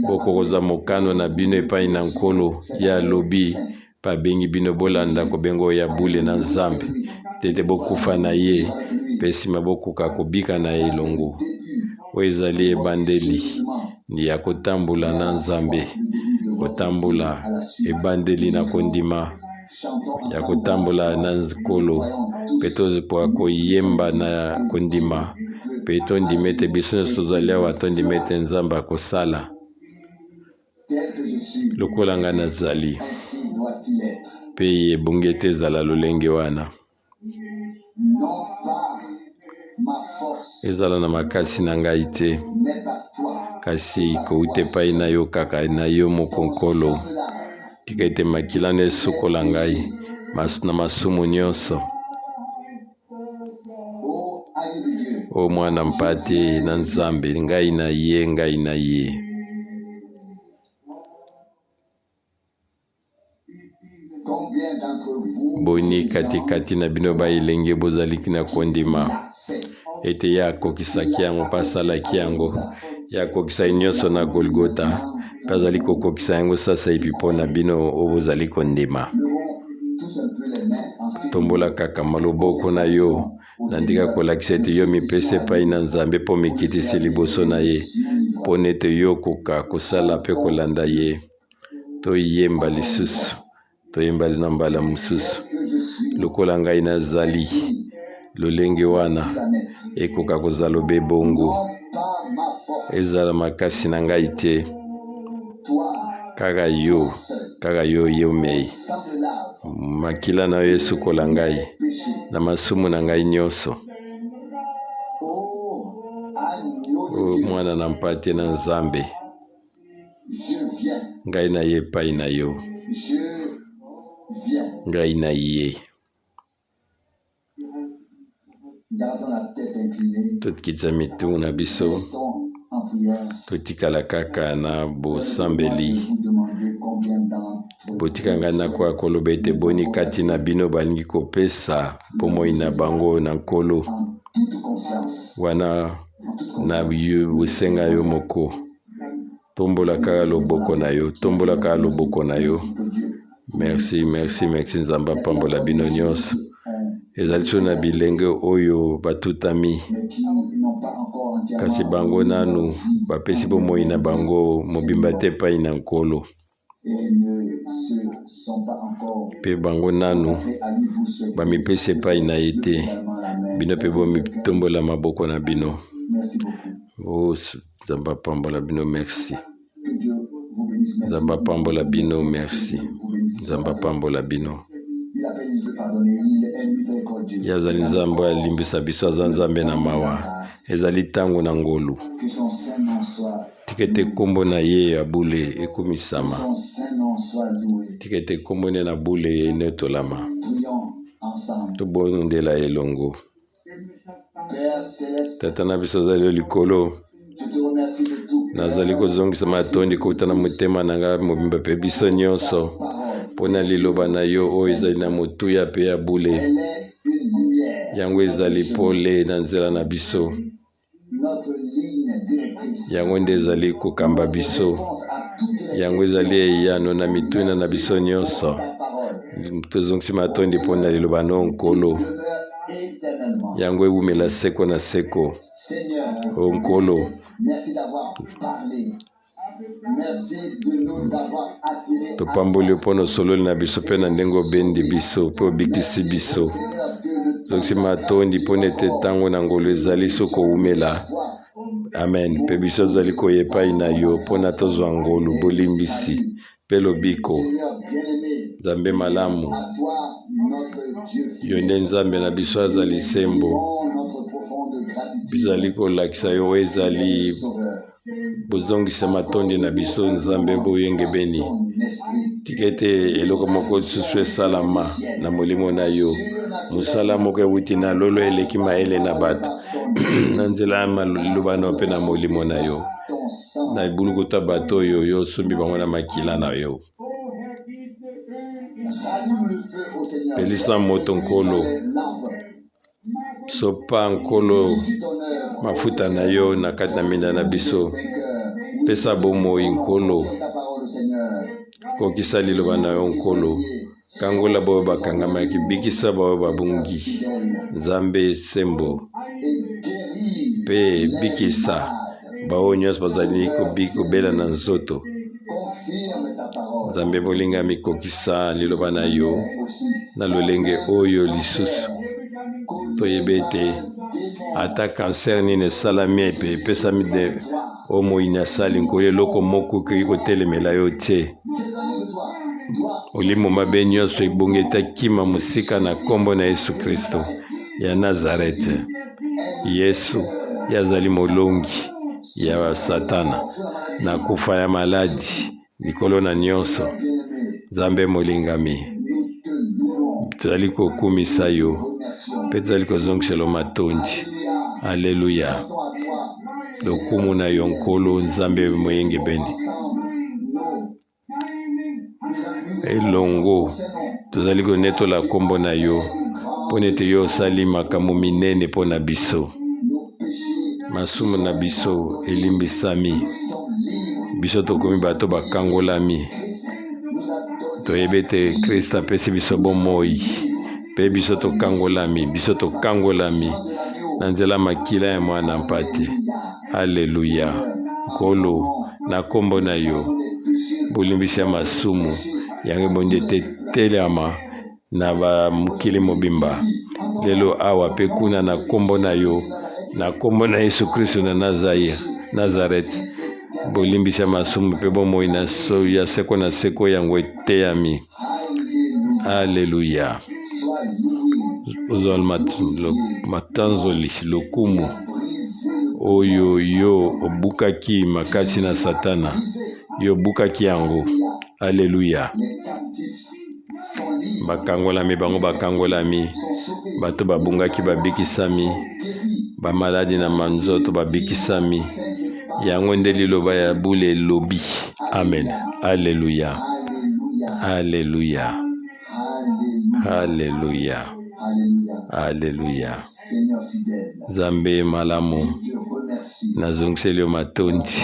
Bokokozwa mokano na bino epai na Nkolo. Ye alobi mpe abengi bino bolanda kobenga oyo ya bule na Nzambe, te ete bokufa na ye mpe nsima bokoka kobika na ye elongo. Oyo ezali ebandeli ya kotambola na Nzambe, kotambola ebandeli na kondima ya kotambola na Nkolo, mpe tokoka koyemba na kondima, mpe tondima ete biso nyonso tozali awa, tondima ete Nzambe akosala lokola ngai nazali, mpe ebongi ete ezala lolenge wana. Ezala na makasi na ngai te, kasi kouta epai na yo kaka, na yo moko Nkolo. Tika ete makila na esukola ngai na masumu nyonso. O mwana mpate na Nzambe, ngai na ye, ngai na ye. Boni katikati na bino ba elenge bozaliki na kondima ete ye akokisaki yango mpe asalaki yango? Ye akokisaki nyonso na Golgota mpe azali kokokisa yango sasaipi mpo na bino oyo bozali kondima. Tombola kaka maloboko na yo na ndenge ya kolakisa ete yo mipesi epai na Nzambe mpo mikitisi liboso na ye mpo na ete yo okoka kosala mpe kolanda ye. Toyemba lisusu, toyemba na mbala mosusu. Lokola ngai nazali, lolenge wana ekoka kozala obe bongo. Ezala makasi na ngai te, kaka yo, kaka yo yo mei. Makila na yo esukola ngai na masumu na ngai nyonso. O mwana na mpate na Nzambe. Ngai na ye epai na yo. Ngai na ye. Tokitisa mitu na biso, totikala kaka na bosambeli. Botika ngai nakoka koloba ete boni kati na bino balingi kopesa bomoi na bango na Nkolo wana na bosenga yo moko. Tombola kaka loboko na yo, tombola kaka loboko na yo. Merci, merci, merci. Nzambe apambola bino nyonso. Ezali so na bilenge oyo batutami, kasi bango nanu bapesi bomoi na bango mobimba te epai na Nkolo, mpe bango nanu bamipesi epai na ye te. Bino mpe bomitombola maboko na bino. O Nzambe apambola bino, merci. Nzambe apambola bino, merci. Nzambe apambola bino. Ye azali Nzambe oyo alimbisa biso, aza Nzambe na mawa. Ezali ntango na ngolu. Tika ete nkombo na ye ya bule ekumisama. Tika ete nkombo na ye na bule enetolama. Tobondela elongo. Tata na biso azali yo likolo, nazali kozongisa matondi kouta na motema na ngai mobimba mpe biso nyonso mpo na liloba na yo oyo ezali na motuya mpe ya bule. Yango ezali pole na nzela na biso. Yango nde ezali kokamba biso. Yango ezali eyano na mituna na biso nyonso. Tozongisi matondi mpo na liloba no Nkolo. Yango ewumela seko na seko. O Nkolo. Topamboli yo mpo na osololi na biso mpe na ndenge obendi biso mpe obikisi biso. Tozongisi matondi mpo na ete ntango na ngolu ezali so kowumela. Amen. Mpe biso tozali koya epai na yo mpo na tozwa ngolu, bolimbisi mpe lobiko. Nzambe malamu, yo nde Nzambe na biso azali sembo. Bizali kolakisa yo oyo ezali bozongisa matondi na biso Nzambe boyengebeni. Tika ete eloko moko lisusu esalama na molimo na yo, mosala moko ewuti na lolo eleki mayele na bato na nzela ya maloba na yo mpe na molimo na yo na ebulukuta bato oyo yo osombi bango na makila na yo. Pelisa moto, Nkolo. Sopa, Nkolo, mafuta na yo na kati na minda na biso. Pesa bomoi, Nkolo. Kokisa liloba na yo, Nkolo. Kangola baoyo bakangamaki, bikisa baoyo babungi. Nzambe sembo, mpe bikisa baoyo nyonso bazali kobela na nzoto. Nzambe molingami, kokisa liloba na yo na lolenge oyo lisusu toyebi ete ata kanser nini esalami epe epesami de oyo moyini asali nkolo eloko moko ekoki kotelemela yo te molimo mabe nyonso ebongi ete akima mosika na nkombo na yesu kristo ya nazarete yesu ye azali molongi ya satana na kufa ya maladi likolo na nyonso nzambe molingami tozali kokumisa yo mpe tozali kozongisela matondi aleluya lokumu na yo nkolo nzambe moyengebene elongo tozali konetola nkombo na yo mpo nete yo osali makambo minene mpo na biso masumu na biso elimbisami biso tokomi bato bakangolami toyebi ete kristo apesi biso bomoi mpe biso tokangolami biso tokangolami na nzela makila ya mwana mpate aleluya nkolo na nkombo na yo bolimbisi ya masumu yango ebongi ete telema na bamokili mobimba lelo awa mpe kuna na nkombo na yo na nkombo na yesu kristo na nazaire nazareth bolimbisi ya masumu mpe bomoi na so ya seko na seko yango eteyami aleluya ozwa matanzoli lokumu oyo yo obukaki makasi na satana yo obukaki yango aleluya bakangolami bango bakangolami bato babungaki babikisami bamaladi na manzoto babikisami yango nde liloba ya bule elobi amen aleluya aleluya aleluya aleluya nzambe malamu nazongiseli yo matondi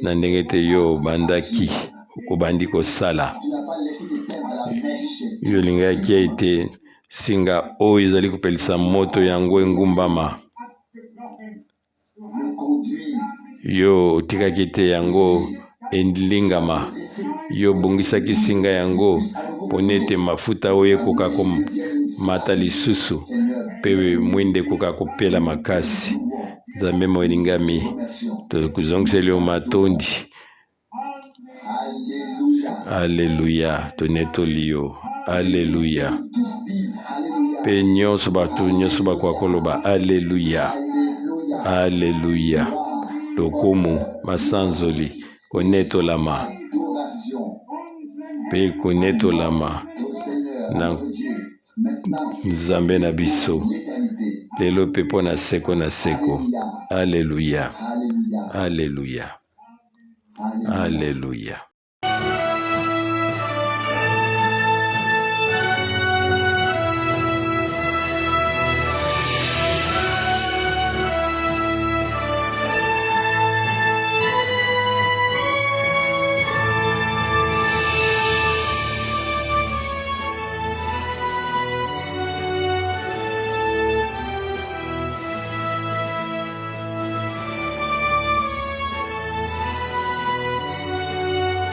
na ndenge ete yo obandaki obandi kosala yo olingaki ete singa oyo ezali kopelisa moto yango engumbama yo otikaki te yango elingama yo obongisaki singa yango mpona ete mafuta oyo ekoka komata lisusu mpe mwinda ekoka kopela makasi nzambe molingami tokozongiseli yo matondi Aleluya, tonetoli yo. Aleluya. Mpe nyonso bato nyonso bakoka koloba aleluya, aleluya. Lokumu, masanzoli, konetolama mpe konetolama na Nzambe na biso lelo mpe mpo na seko na seko. Aleluya, aleluya. Aleluya.